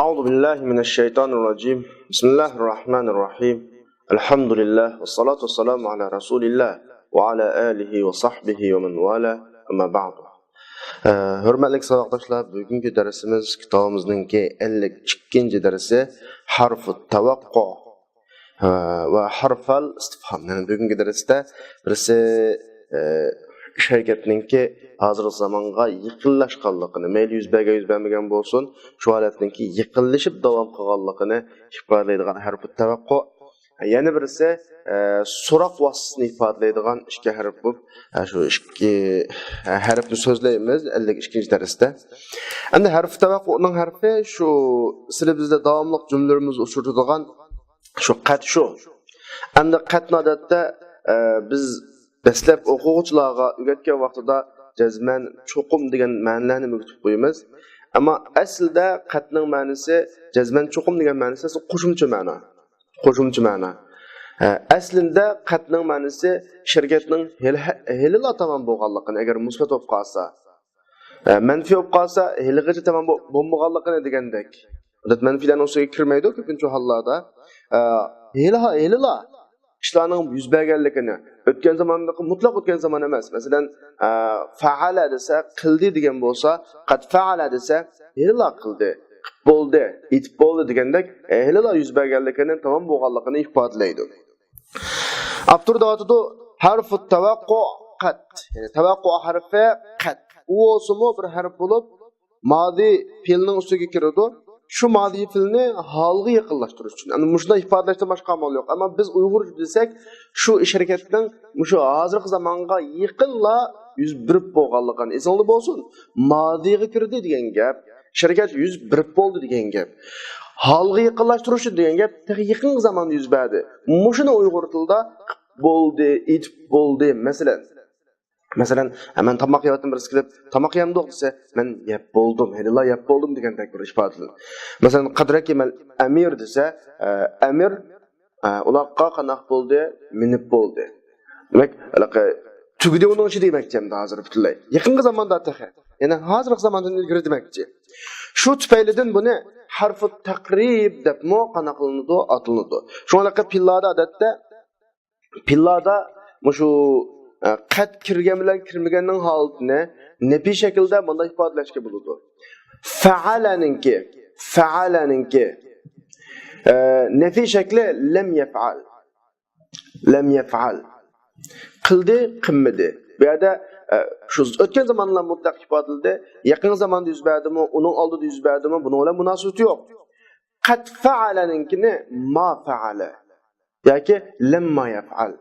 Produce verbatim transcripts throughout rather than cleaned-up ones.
أعوذ بالله من الشيطان الرجيم. بسم الله الرحمن الرحيم. الحمد لله والصلاة والسلام على رسول الله وعلى آله وصحبه ومن والاه. أما بعد. ئە، ھۆرمەتلىك ساۋاقداشلار، بۈگۈنكى دەرسىمىز كىتابىمىزنىڭكى ئەللىك ئىككىنچى دەرسى، ھەرفۇت تەۋەققۇ، ئە، ۋە ھەرفەل ئىستىفھام. يەنى بۈگۈنكى دەرستە بىرسى، ئە، ئىش ھەرىكەتنىڭكى ھازىرقى زامانغا يېقىنلاشقانلىقىنى، مەيلى يۈز بەرگەن، يۈز بەرمىگەن بولسۇن، شۇ ھالەتنىڭكى يېقىنلىشىپ داۋام قىلغانلىقىنى ئىپادىلەيدىغان ھەرفۇت تەۋەققۇ. يەنە بىرسى، ئە، سوراق ۋاسىتىسىنى ئىپادىلەيدىغان ئىككى ھەرپ بولۇپ، ئە، شۇ ئىككى، ئە، ھەرپنى سۆزلەيمىز ئەللىك ئىككىنچى دەرستە. ئەمدى ھەرف تەۋەققۇنىڭ ھەرپى شۇ سىلى بىزدە داۋاملىق جۈملىلىرىمىزدە ئۇچرىتىدىغان شۇ قەت شۇ. ئەمدى قەتنى ئادەتتە، ئە، بىز دەسلەپ ئوقۇغۇچىلارغا ئۆگەتكەن ۋاقتىدا جەزمەن، چوقۇم دېگەن مەنىلەرنى ئۆگىتىپ قويىمىز. ئەمما ئەسلىدە قەتنىڭ مەنىسى، جەزمەن، چوقۇم دېگەن مەنىسى ئەسلى قوشۇمچە مەنە. قوشۇمچە مەنە. ئە، ئەسلىدە قەتنىڭ مەنىسى شەركەتنىڭ ھېلى، ھېلىلا تامام بولغانلىقىنى، ئەگەر مۇسبەت بولۇپ قالسا. ئە، مەنپىي بولۇپ قالسا، ھېلىغىچە تامام بو-، بولمىغانلىقىنى دېگەندەك. ئادەتتە مەنپىيلەرنىڭ ئۈستىگە كىرمەيدۇ كۆپىنچە ھاللاردا. ئە، ھېلىلا، ھېلىلا ئىشلارنىڭ يۈز بەرگەنلىكىنى، ئۆتكەن زامانلىقى، مۇتلەق ئۆتكەن زامان ئەمەس. مەسىلەن، ئە، فەئەلە دېسە، قىلدى دېگەن بولسا، قەد فەئەلە دېسە، ھېلىلا قىلدى، قىپ بولدى، ئېيتىپ بولدى دېگەندەك، ئە، ھېلىلا يۈز بەرگەنلىكىنى، تامام بولغانلىقىنى ئىپادىلەيدۇ. ئاپتور دەۋاتىدۇ، ھەرفۇت تەۋەققۇ قەت. يەنى تەۋەققۇ ھەرپى قەت. ئۇ بولسىمۇ بىر ھەرپ بولۇپ، مازى پېئىلنىڭ ئۈستىگە كىرىدۇ. شۇ مازى پېئىلنى ھالغا يېقىنلاشتۇرۇش ئۈچۈن. يەنى مۇشۇنداق ئىپادىلەشتىن باشقا ئامال يوق. ئەمما بىز ئۇيغۇرچە دېسەك، شۇ ئىش ھەرىكەتنىڭ مۇشۇ ھازىرقى زامانغا يېقىنلا يۈز بېرىپ بولغانلىقىنى. ئېسىڭلاردا بولسۇن، مازىغا كىردى دېگەن گەپ، ئىش ھەرىكەت يۈز بېرىپ بولدى دېگەن گەپ. ھالغا يېقىنلاشتۇرۇش دېگەن گەپ تېخى يېقىنقى زاماندا يۈز بەردى. مۇشۇنى ئۇيغۇر تىلىدا قىپ بولدى، ئېيتىپ بولدى، مەسىلەن. مەسىلەن، ھە، مەن تاماق يەۋاتىمەن، بىرسى كېلىپ، «تاماق يەمدۇق؟» دېسە، «مەن يەپ بولدۇم، ھېلىلا يەپ بولدۇم» دېگەندەك بىر ئىپادىلىنىدۇ. مەسىلەن، «قەد رەكىمەل ئەمىر» دېسە، ئە، ئەمىر، ئە، ئۇلاققا قانداق بولدى؟ مىنىپ بولدى. دېمەك، ھېلىقى تۈگىدى ئۇنىڭ ئىشى دېمەكچى ئەمدى ھازىر پۈتۈنلەي. يېقىنقى زاماندا تېخى. يەنى ھازىرقى زاماندىن ئىلگىرى دېمەكچى. شۇ تۈپەيلىدىن بۇنى ھەرفۇت تەقرىب دەپمۇ قانداق قىلىنىدۇ؟ ئاتىلىنىدۇ. شۇڭا ھېلىقى پېئىللاردا ئادەتتە پېئىللاردا مۇشۇ، ئە، قەت كىرگەن بىلەن كىرمىگەننىڭ ھالىتىنى نەپىي شەكىلدە مۇنداق ئىپادىلەشكە بولىدۇ. فەئەلەنىڭكى، فەئەلەنىڭكى، ئە، نەپىي شەكلى لەم يەفئەل. لەم يەفئەل. قىلدى، قىلمىدى. بۇ يەردە، ئە، شۇ ئۆتكەن زامانلار مۇتلەق ئىپادىلىدى. يېقىنقى زاماندا يۈز بەردىمۇ، ئۇنىڭ ئالدىدا يۈز بەردىمۇ، بۇنىڭ بىلەن مۇناسىۋىتى يوق. قەد فەئەلەنىڭكىنى ما فەئەلە ياكى لەمما يەفئەل.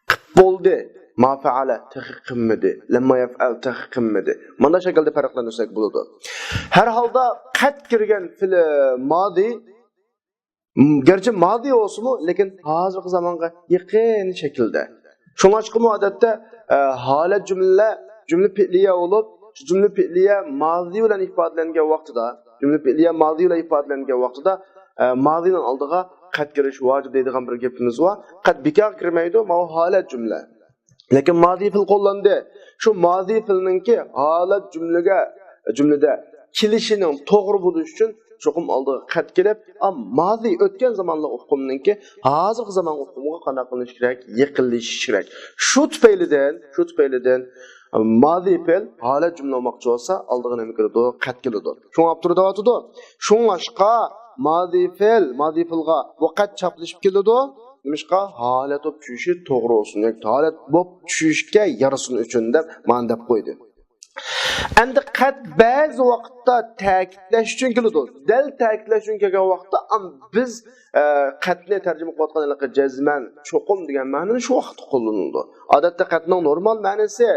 قىپ بولدى، ما فەئەلە، تېخى قىلمىدى. لەمما يەفئەل، تېخى قىلمىدى. مانا شەكىلدە پەرقلەندۈرسەك بولىدۇ. ھەر ھالدا قەت كىرگەن فېئىل مازى، م، گەرچە مازى بولسىمۇ، لېكىن ھازىرقى زامانغا يېقىن شەكىلدە. شۇڭلاشقىمۇ ئادەتتە، ئە، ھالەت جۈملىلەر جۈملە پېئىلىيە بولۇپ، شۇ جۈملە پېئىلىيە مازى بىلەن ئىپادىلەنگەن ۋاقتىدا، جۈملە پېئىلىيە مازى بىلەن ئىپادىلەنگەن ۋاقتىدا، ئە، مازىنىڭ ئالدىغا قەت كىرىش ۋاجىپ دەيدىغان بىر گېپىمىز بار. قەت بىكارغا كىرمەيدۇ، ماۋۇ ھالەت جۈملە. لېكىن مازى پېئىل قوللاندى. شۇ مازى پېئىلنىڭكى ھالەت جۈملىگە، جۈملىدە كېلىشىنىڭ توغرا بولۇشى ئۈچۈن چوقۇم ئالدىغا قەت كېلىپ، ئا، مازى ئۆتكەن زامانلىق ئۇقۇمنىڭكى ھازىرقى زامان ئۇقۇمىغا قانداق قىلىنىشى كېرەك؟ يېقىنلىشىشى كېرەك. شۇ تۈپەيلىدىن، شۇ تۈپەيلىدىن مازى پېئىل ھالەت جۈملە بولماقچى بولسا، ئالدىغا نېمە كېلىدۇ؟ قەت كېلىدۇ. شۇڭا ئاپتور دەۋاتىدۇ. شۇڭلاشقا مازى پېئىل، مازى پېئىلغا بۇ قەت چاپلىشىپ كېلىدۇ. نېمىشقا؟ ھالەت بولۇپ چۈشۈشى توغرا بولسۇن ياكى ھالەت بولۇپ چۈشۈشكە يارىسۇن ئۈچۈن دەپ مانا دەپ قويدى. ئەمدى قەت بەزى ۋاقىتتا تەكىتلەش ئۈچۈن كېلىدۇ. دەل تەكىتلەش ئۈچۈن كەلگەن ۋاقىتتا، ئەم، بىز، ئە، قەتنى تەرجىمە قىلىۋاتقان ھېلىقى جەزمەن، چوقۇم دېگەن مەنىنى شۇ ۋاقىتتا قوللىنىلىدۇ. ئادەتتە قەتنىڭ نورمال مەنىسى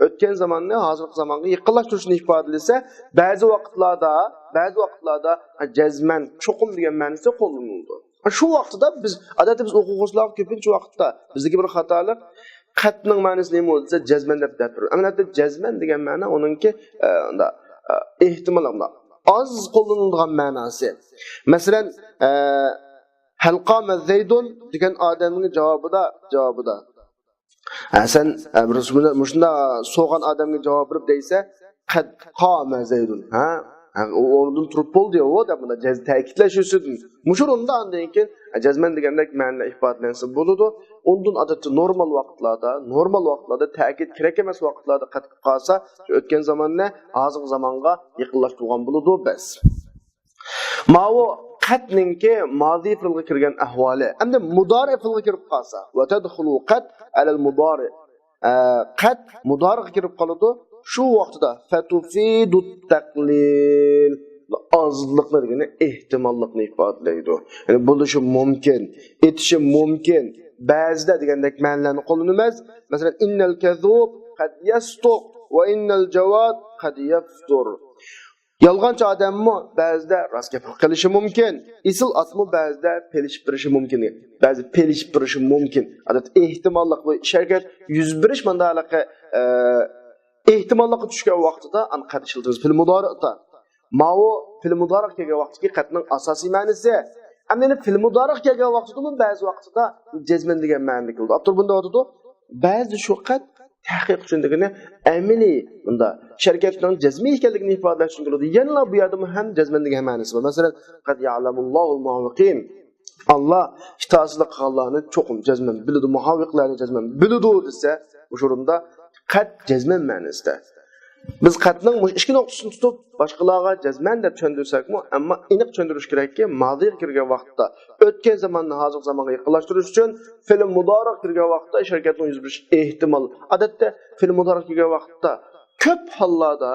ئۆتكەن زاماننى ھازىرقى زامانغا يېقىنلاشتۇرۇشنى ئىپادىلىسە، بەزى ۋاقىتلاردا، بەزى ۋاقىتلاردا جەزمەن، چوقۇم دېگەن مەنىسى قوللىنىلىدۇ. شۇ ۋاقتىدا بىز، ئادەتتە بىز ئوقۇغۇچىلارغا كۆپىنچە ۋاقىتتا بىزدىكى بىر خاتالىق، قەتنىڭ مەنىسى نېمە دېسە، جەزمەن دەپ دەپ بېرىمىز. ئەمەلىيەتتە جەزمەن دېگەن مەنە ئۇنىڭكى، ئە، ئۇنداق، ئە، ئېھتىمال، ئۇنداق ئاز قوللىنىلىدىغان مەناسى. مەسىلەن، ئە، ھەل قامە زەيدۇن دېگەن ئادەمنىڭ جاۋابىدا، جاۋابىدا. ھە، سەن، ئە، بىر مۇشۇنداق سورىغان ئادەمگە جاۋاب بېرىپ دەيسە، قەد قامە زەيدۇن. ھە؟ ھە، ئۇ ئورنىدىن تۇرۇپ بولدى، ئۇ دەپ مۇنداق جەز-، تەكىتلەش ئۈچۈن. مۇشۇ ئورۇندا ئاندىن كېيىن، ھە، جەزمەن دېگەندەك مەنىدە ئىپادىلەنسە بولىدۇ. ئۇندىن ئادەتتە نورمال ۋاقىتلاردا، نورمال ۋاقىتلاردا تەكىت كېرەك ئەمەس ۋاقىتلاردا قەت قىلىپ قالسا، ئۆتكەن زاماننى ھازىرقى زامانغا يېقىنلاشتۇرغان بولىدۇ بەس. ماۋۇ قەتنىڭكى مازى پېئىلغا كىرگەن ئەھۋالى. ئەمدى مۇدارى پېئىلغا كىرىپ قالسا، ۋە تەدخۇلۇ قەت ئەلەل مۇدارى. ئە، قەت مۇدارىغا كىرىپ قالىدۇ. شۇ ۋاقتىدا فەتۇفىدۇت تەقلىل. ئازلىقنى دېگىنى ئېھتىماللىقنى ئىپادىلەيدۇ. يەنى بولۇشى مۇمكىن، ئېتىشى مۇمكىن، بەزىدە دېگەندەك مەنىلەرنى قوللىنىمىز. مەسىلەن، ئىننەل كەززۇب قەد يەستۇق ۋە ئىننەل جەۋاد قەد يەفتۇر. يالغانچى ئادەممۇ بەزىدە راست گەپ قىلىشى مۇمكىن. ئېسىل ئاتمۇ بەزىدە پېلىشىپ بېرىشى مۇمكىن. بەزى پېلىشىپ بېرىشى مۇمكىن. ئادەتتە ئېھتىماللىق بۇ ئىش ھەرىكەت يۈز بېرىش مانداقلىقى، ئە، ئېھتىماللىققا چۈشكەن ۋاقتىدا ئانا قەت ئىشلىتىمىز پېئىل مۇدارىئتا. ماۋۇ پېئىل مۇدارىغا كەلگەن ۋاقىتتىكى قەتنىڭ ئاساسىي مەنىسى. ئەمدى يەنە پېئىل مۇدارىغا كەلگەن ۋاقتىدىمۇ بەزى ۋاقتىدا جەزمەن دېگەن مەنىدە كېلىدۇ. ئاپتور بۇندا ئېيتىدۇ، بەزىدە شۇ قەت تەھقىق ئۈچۈن دېگىنى ئەمەلىي بۇندا شەركەتنىڭ جەزمىي ئىكەنلىكىنى ئىپادىلەش ئۈچۈن كېلىدۇ. يەنىلا بۇ يەردىمۇ ھەم جەزمەن دېگەن مەنىسى بار. مەسىلەن، قەد يەئلەمۇللاھۇل مۇنەفىقىن. ئاللا ئىتائەتسىزلىك قىلغانلارنى چوقۇم جەزمەن بىلىدۇ، مۇنەپىقلارنى جەزمەن بىلىدۇ دېسە، مۇشۇ ئورۇندا قەت جەزمەن مەنىسىدە. بىز قەتنىڭ مۇشۇ ئىككى نۇقتىسىنى تۇتۇپ، باشقىلارغا جەزمەن دەپ چۈشەندۈرسەكمۇ، ئەمما ئېنىق چۈشەندۈرۈش كېرەككى، مازىغا كىرگەن ۋاقىتتا، ئۆتكەن زاماننى ھازىرقى زامانغا يېقىنلاشتۇرۇش ئۈچۈن، پېئىل مۇدارىغا كىرگەن ۋاقىتتا ھەرىكەتنىڭ يۈز بېرىشى ئېھتىمال. ئادەتتە پېئىل مۇدارىغا كىرگەن ۋاقىتتا كۆپ ھاللاردا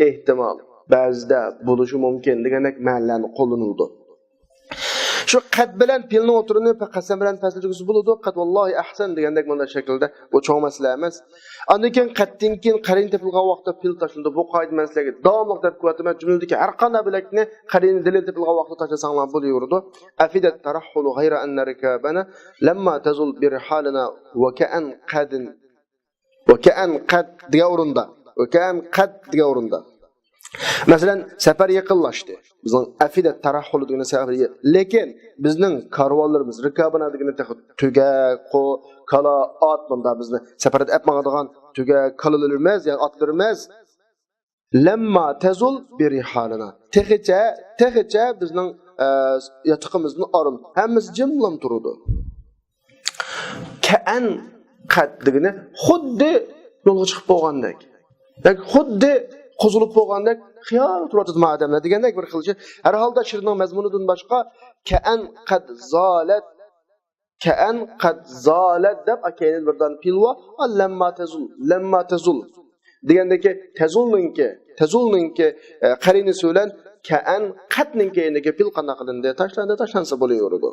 ئېھتىمال، بەزىدە بولۇشى مۇمكىن دېگەندەك مەنىلەرنى قوللىنىلىدۇ. شۇ قەت بىلەن پېئىلنىڭ ئوتتۇرىنى قەسەم بىلەن پەسلىتىۋەتسە بولىدۇ. قەت ۋاللاھى ئەھسەن دېگەندەك مۇنداق شەكىلدە، بۇ چوڭ مەسىلە ئەمەس. ئاندىن كېيىن قەتتىن كېيىن قەرىنە تېپىلغان ۋاقىتتا پېئىل تاشلىنىدۇ. بۇ قائىدە مەن سىلەرگە داۋاملىق دەپ كېلىۋاتىمەن. جۈملىدىكى ھەر قانداق بۆلەكنى قەرىنە دەلىل تېپىلغان ۋاقىتتا تاشلىساڭلار بولۇۋېرىدۇ. ئەفىدەت تەرەھھۇلۇ غەيرە ئەننە رىكابەنە لەمما تەزۇل بىرىھالىنا ۋە كەئەن قەدىن ۋە كەئەن قەد دېگەن ئورۇندا، ۋە كەئەن قەد دېگەن ئورۇندا. مەسىلەن، سەپەر يېقىنلاشتى. بىزنىڭ ئەفىدە تەرەھھۇلى دېگەن سەپەر يېقىن. لېكىن بىزنىڭ كارۋانلىرىمىز، رىكابىنا دېگىنى تېخى تۆگە، قو-، كالا، ئات، بۇنداق بىزنى سەپەردە ئەپ ماڭىدىغان تۆگە، كالىلىرىمىز، يا ئاتلىرىمىز. لەمما تەزۇل بىرىھالىنا. تېخىچە، تېخىچە بىزنىڭ، ئە، ياتىقىمىزدىن ئايرىم. ھەممىسى جىملام تۇرىدۇ. كەئەن قەد دېگىنى خۇددى يولغا چىقىپ بولغاندەك. ياكى خۇددى قوزغىلىپ بولغاندەك خىيال تۇرۇۋاتىدۇ ئادەملەر دېگەندەك بىر خىل شەي. ھەر ھالدا شېئىرنىڭ مەزمۇنىدىن باشقا كەئەن قەد زالەت، كەئەن قەد زالەت دەپ كەينىدە بىر دانە پېئىل بار. لەمما تەزۇل، لەمما تەزۇل دېگەندىكى تەزۇلنىڭكى، تەزۇلنىڭكى، ئە، قەرىنىسى بىلەن كەئەن قەدنىڭ كەينىدىكى پېئىل قانداق قىلىندى؟ تاشلاندى، تاشلانسا بولۇۋېرىدۇ.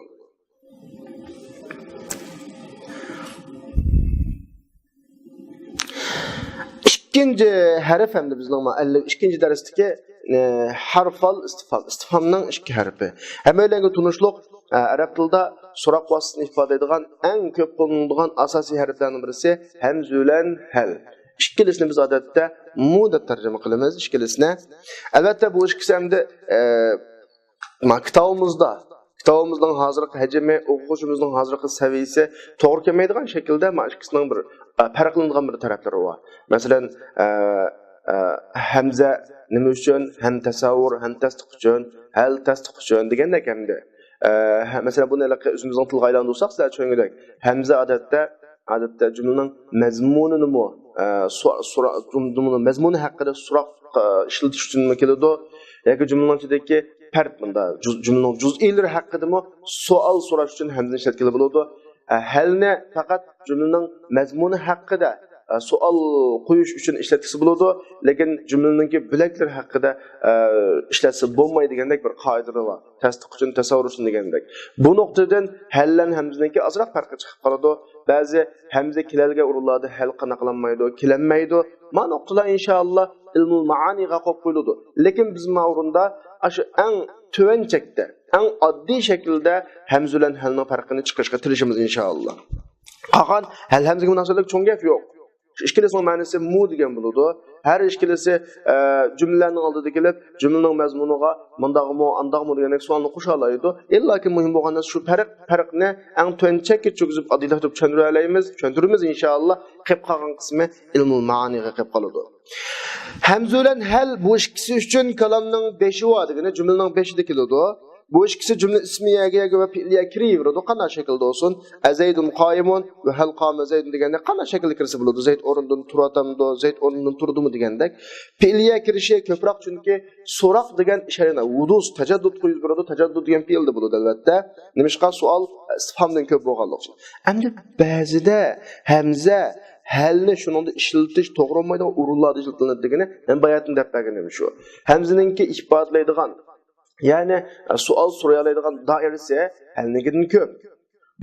ئىككىنچى ھەرپ ھەمدە بىزنىڭ مۇئەللىم ئىككىنچى دەرستىكى، ئە، ھەرفال ئىستىفھام. ئىستىفھامنىڭ ئىككى ھەرپى. ھەممەيلەنگە تونۇشلۇق، ئە، ئەرەب تىلىدا سوراق ۋاسىتىسىنى ئىپادىلەيدىغان ئەڭ كۆپ قوللىنىدىغان ئاساسىي ھەرپلەرنىڭ بىرسى ھەمزە بىلەن ھەل. ئىككىلىسىنى بىز ئادەتتە مۇ دەپ تەرجىمە قىلىمىز، ئىككىلىسىنى. ئەلۋەتتە، بۇ ئىككىسى ئەمدى، ئە، ما كىتابىمىزدا، كىتابىمىزنىڭ ھازىرقى ھەجمى، ئوقۇغۇچىمىزنىڭ ھازىرقى سەۋىيىسى توغرا كەلمەيدىغان شەكىلدە ما ئىككىسىنىڭ بىر، ئە، پەرق قىلىنىدىغان بىر تەرەپلىرى بار. مەسىلەن، ئە، ئە، ھەمزە نېمە ئۈچۈن؟ ھەم تەسەۋۋۇر، ھەم تەستىق ئۈچۈن، ھەل تەستىق ئۈچۈن دېگەندەك ئەمدى. ئە، ھە، مەسىلەن، بۇنى ھېلىقى ئۆزىمىزنىڭ تىلغا ئايلاندۇرساق، سىلەر چۈشەنگۈدەك، ھەمزە ئادەتتە، ئادەتتە جۈملىنىڭ مەزمۇنىنىمۇ، ئە، سو-، سورا-، جۈملىنىڭ مەزمۇنى ھەققىدە سوراق، ئە، ئىشلىتىش ئۈچۈنمۇ كېلىدۇ. ياكى جۈملىنىڭ ئىچىدىكى پەرد، بۇندا جۈز-، جۈملىنىڭ جۈزئىيلىرى ھەققىدىمۇ سوئال سوراش ئۈچۈن ھەمزىنى ئىشلەتكىلى بولىدۇ. ئە، ھەلنى پەقەت جۈملىنىڭ مەزمۇنى ھەققىدە، ئە، سوئال قويۇش ئۈچۈن ئىشلەتكىسى بولىدۇ، لېكىن جۈملىنىڭكى بۆلەكلىرى ھەققىدە، ئە، ئىشلەتسە بولمايدۇ دېگەندەك بىر قائىدىلىرى بار. تەستىق ئۈچۈن، تەسەۋۋۇر ئۈچۈن دېگەندەك. بۇ نۇقتىدىن ھەل بىلەن ھەمزىنىڭكى ئازراق پەرقى چىقىپ قالىدۇ. بەزى ھەمزە كېلەلگەن ئورۇنلاردا ھەل قانداق قىلالمايدۇ، كېلەلمەيدۇ. ما نۇقتىلار ئىنشائاللا ئىلمۇل مائانىغا قويۇپ قويۇلىدۇ. لېكىن بىز ما ئورۇندا ئاشۇ ئەڭ تۆۋەن چەكتە، ئەڭ ئاددىي شەكىلدە ھەمزە بىلەن ھەلنىڭ پەرقىنى چىقىرىشقا تىرىشىمىز ئىنشائاللا. قالغان ھەل ھەمزىگە مۇناسىۋەتلىك چوڭ گەپ يوق. شۇ ئىككىلىسىنىڭ مەنىسى مۇ دېگەن بولىدۇ. ھەر ئىككىلىسى، ئە، جۈملىلەرنىڭ ئالدىدا كېلىپ، جۈملىنىڭ مەزمۇنىغا مۇنداقمۇ، ئانداقمۇ دېگەندەك سوئالنى قوشالايدۇ. ئىللاكى مۇھىم بولغان نەرسە شۇ پەرق، پەرقنى ئەڭ تۆۋەن چەككە چۈشۈرگۈزۈپ، ئاددىيلاشتۇرۇپ چۈشەندۈرەلەيمىز، چۈشەندۈرىمىز ئىنشائاللا. قېلىپ قالغان قىسمى ئىلمۇل مائانىغا قېلىپ قالىدۇ. ھەمزە بىلەن ھەل بۇ ئىككىسى ئۈچۈن كالامنىڭ بېشى بار دېگىنى جۈملىنىڭ بېشىدا كېلىدۇ. بۇ ئىككىسى جۈملە ئىسمىيەگە ۋە پېئلىيە كىرىۋېرىدۇ. قانداق شەكىلدە بولسۇن؟ ئەزەيدۇن قائىمۇن ۋە ھەل قامە زەيدۇن دېگەندە قانداق شەكىلدە كىرسە بولىدۇ؟ زەيد ئورنىدىن تۇرۇۋاتامدۇ؟ زەيد ئورنىدىن تۇردىمۇ دېگەندەك. پېئلىيە كىرىشى كۆپرەك، چۈنكى سوراق دېگەن ئىش ھەرىنى ھۇدۇس، تەجەددۇت قويۇپ بېرىدۇ. تەجەددۇت دېگەن پېئىلدە بولىدۇ، ئەلۋەتتە. نېمىشقا؟ سوئال ئىستىفھامدىن كۆپ بولغانلىقى ئۈچۈن. ئەمدى بەزىدە ھەمزە، ھەلنى شۇنىڭدا ئىشلىتىش توغرا بولمايدىغان ئورۇنلاردا ئىشلىتىلىدۇ دېگىنى، مەن باياتىن دەپ بەرگىنىم شۇ. ھەمزىنىڭكى ئىپادىلەيدىغان، يەنى، ئە، سوئال سورايالايدىغان دائىرىسى ھەلنىڭكىدىن كۆپ.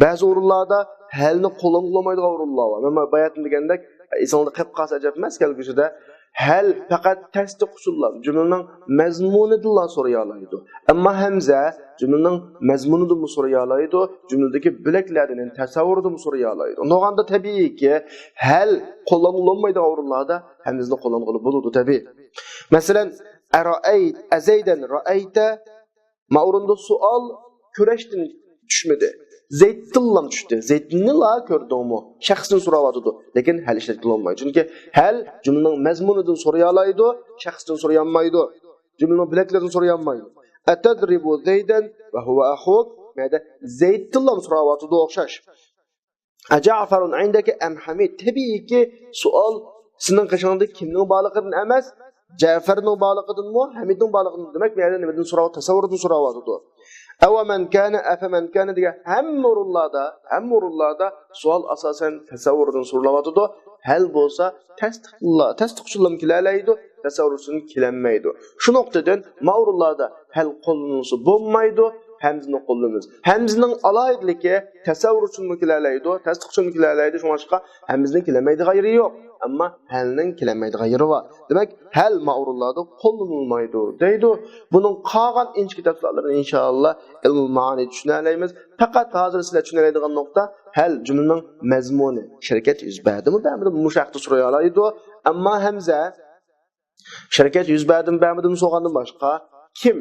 بەزى ئورۇنلاردا ھەلنى قوللانغىلى بولمايدىغان ئورۇنلار بار. مەن باياتىن دېگەندەك، ئە، ئېسىڭلاردا قېلىپ قالسا ئەجەب ئەمەس، كەلگۈسىدە ھەل پەقەت تەستىق ئۇچۇرلار، جۈملىنىڭ مەزمۇنىدىنلا سورايالايدۇ. ئەمما ھەمزە جۈملىنىڭ مەزمۇنىدىنمۇ سورايالايدۇ، جۈملىدىكى بۆلەكلەردىن، يەنى تەسەۋۋۇردىنمۇ سورايالايدۇ. ئۇنداقتا تەبىئىيكى، ھەل قوللانغىلى بولمايدىغان ئورۇنلاردا ھەمزىنى قوللانغىلى بولىدۇ، تەبىئىي. مەسىلەن، ئەرەئەيت، ئەزەيدەن رەئەيتە، ما ئورۇندا سوئال كۈرەشتىن چۈشمىدى. زەيتتىنلا چۈشتى. زەيتنىلا كۆردۈڭمۇ؟ شەخستىن سوراۋاتىدۇ. لېكىن ھەل ئىشلەتكىلى بولمايدۇ. چۈنكى ھەل جۈملىنىڭ مەزمۇنىدىن سورايالايدۇ، شەخستىن سورايالمايدۇ. جۈملىنىڭ بۆلەكلىرىدىن سورايالمايدۇ. ئەتەدرىبۇ زەيدەن ۋە ھۇۋە ئەخۇك. مەدە زەيتتىنلا سوراۋاتىدۇ ئوخشاش. ئەجەفەرۇن ئىندەكە ئەم ھەمىد؟ تەبىئىيكى، سوئال سېنىڭ قېشىڭدا كىمنىڭ بارلىقىدىن ئەمەس، جەفەرنىڭ بارلىقىدىنمۇ، ھەمىدنىڭ بارلىقىدىن. دېمەك، بۇ يەردە نېمىدىن سوراۋ-، تەسەۋۋۇردىن سوراۋاتىدۇ. ئەۋەمەن كانە، ئەفەمەن كانە دېگەن ھەممە ئورۇنلاردا، ھەممە ئورۇنلاردا سوئال ئاساسەن تەسەۋۋۇردىن سورىلىۋاتىدۇ. ھەل بولسا تەستىقلا، تەستىق ئۈچۈنلا كېلەلەيدۇ، تەسەۋۋۇر ئۈچۈن كېلەلمەيدۇ. شۇ نۇقتىدىن ما ئورۇنلاردا ھەل قوللىنىلسا بولمايدۇ، ھەمزىنى قوللىنىمىز. ھەمزىنىڭ ئالاھىدىلىكى تەسەۋۋۇر ئۈچۈنمۇ كېلەلەيدۇ، تەستىق ئۈچۈنمۇ كېلەلەيدۇ. شۇڭلاشقا ھەمزىنىڭ كېلەلمەيدىغان يېرى يوق. ئەمما ھەلنىڭ كېلەلمەيدىغان يېرى بار. دېمەك، ھەل ما ئورۇنلاردا قوللىنىلمايدۇ دەيدۇ. بۇنىڭ قالغان ئىنچىكە تەپسىلاتلىرىنى ئىنشائاللا ئىلمۇل مائانىدا چۈشىنەلەيمىز. پەقەت ھازىر سىلەر چۈشىنەلەيدىغان نۇقتا، ھەل جۈملىنىڭ مەزمۇنى. شەركەت يۈز بەردىمۇ، بەرمىدىمۇ، مۇشۇ ھەقتە سورايالايدۇ. ئەمما ھەمزە شەركەت يۈز بەردىمۇ، بەرمىدىمۇ سورىغاندىن باشقا، كىم؟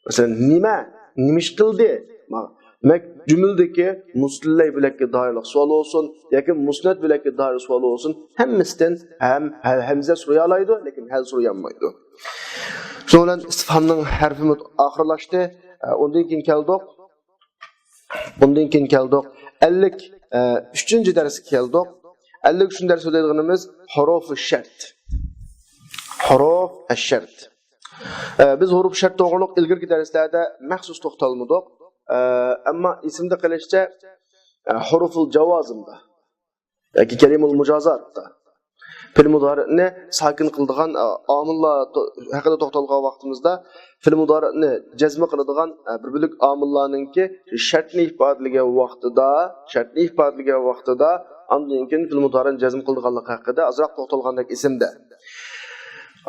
مەسىلەن، نېمە؟ نېمە ئىش قىلدى؟ ما-، دېمەك، جۈملىدىكى مۇستىلەي بۆلەككە دائىرلىق سوئال بولسۇن ياكى مۇسنەد بۆلەككە دائىر سوئال بولسۇن، ھەممىسىدىن ھەم، ھە-، ھەمزە سورايالايدۇ، لېكىن ھەل سورايالمايدۇ. شۇنىڭ بىلەن ئىستىفھامنىڭ ھەرپىمۇ ئاخىرلاشتى. ئە، ئۇندىن كېيىن كەلدۇق. ئۇندىن كېيىن كەلدۇق. ئەللىك، ئە، ئۈچىنچى دەرسكە كەلدۇق. ئەللىك ئۈچىنچى دەرس سۆزلەيدىغىنىمىز ھۇرۇفۇ شەرت. ھۇرۇف ئەششەرت. ئە، بىز ھۇرۇف شەرت توغرۇلۇق ئىلگىرىكى دەرسلەردە مەخسۇس توختالمىدۇق. ئە، ئەمما ئېسىمدە قېلىشىچە، ئە، ھۇرۇفۇل جاۋازىمدا ياكى كەلىمۇل مۇجازاتتا فېئىل مۇدارىئنى ساكىن قىلىدىغان، ئە، ئامىللار تو-، ھەققىدە توختالغان ۋاقتىمىزدا، فېئىل مۇدارىئنى جەزم قىلىدىغان، ئە، بىر بۆلەك ئامىللارنىڭكى شەرتنى ئىپادىلىگەن ۋاقتىدا، شەرتنى ئىپادىلىگەن ۋاقتىدا، ئاندىن كېيىن فېئىل مۇدارىئنى جەزم قىلىدىغانلىقى ھەققىدە ئازراق توختالغاندەك ئېسىمدە.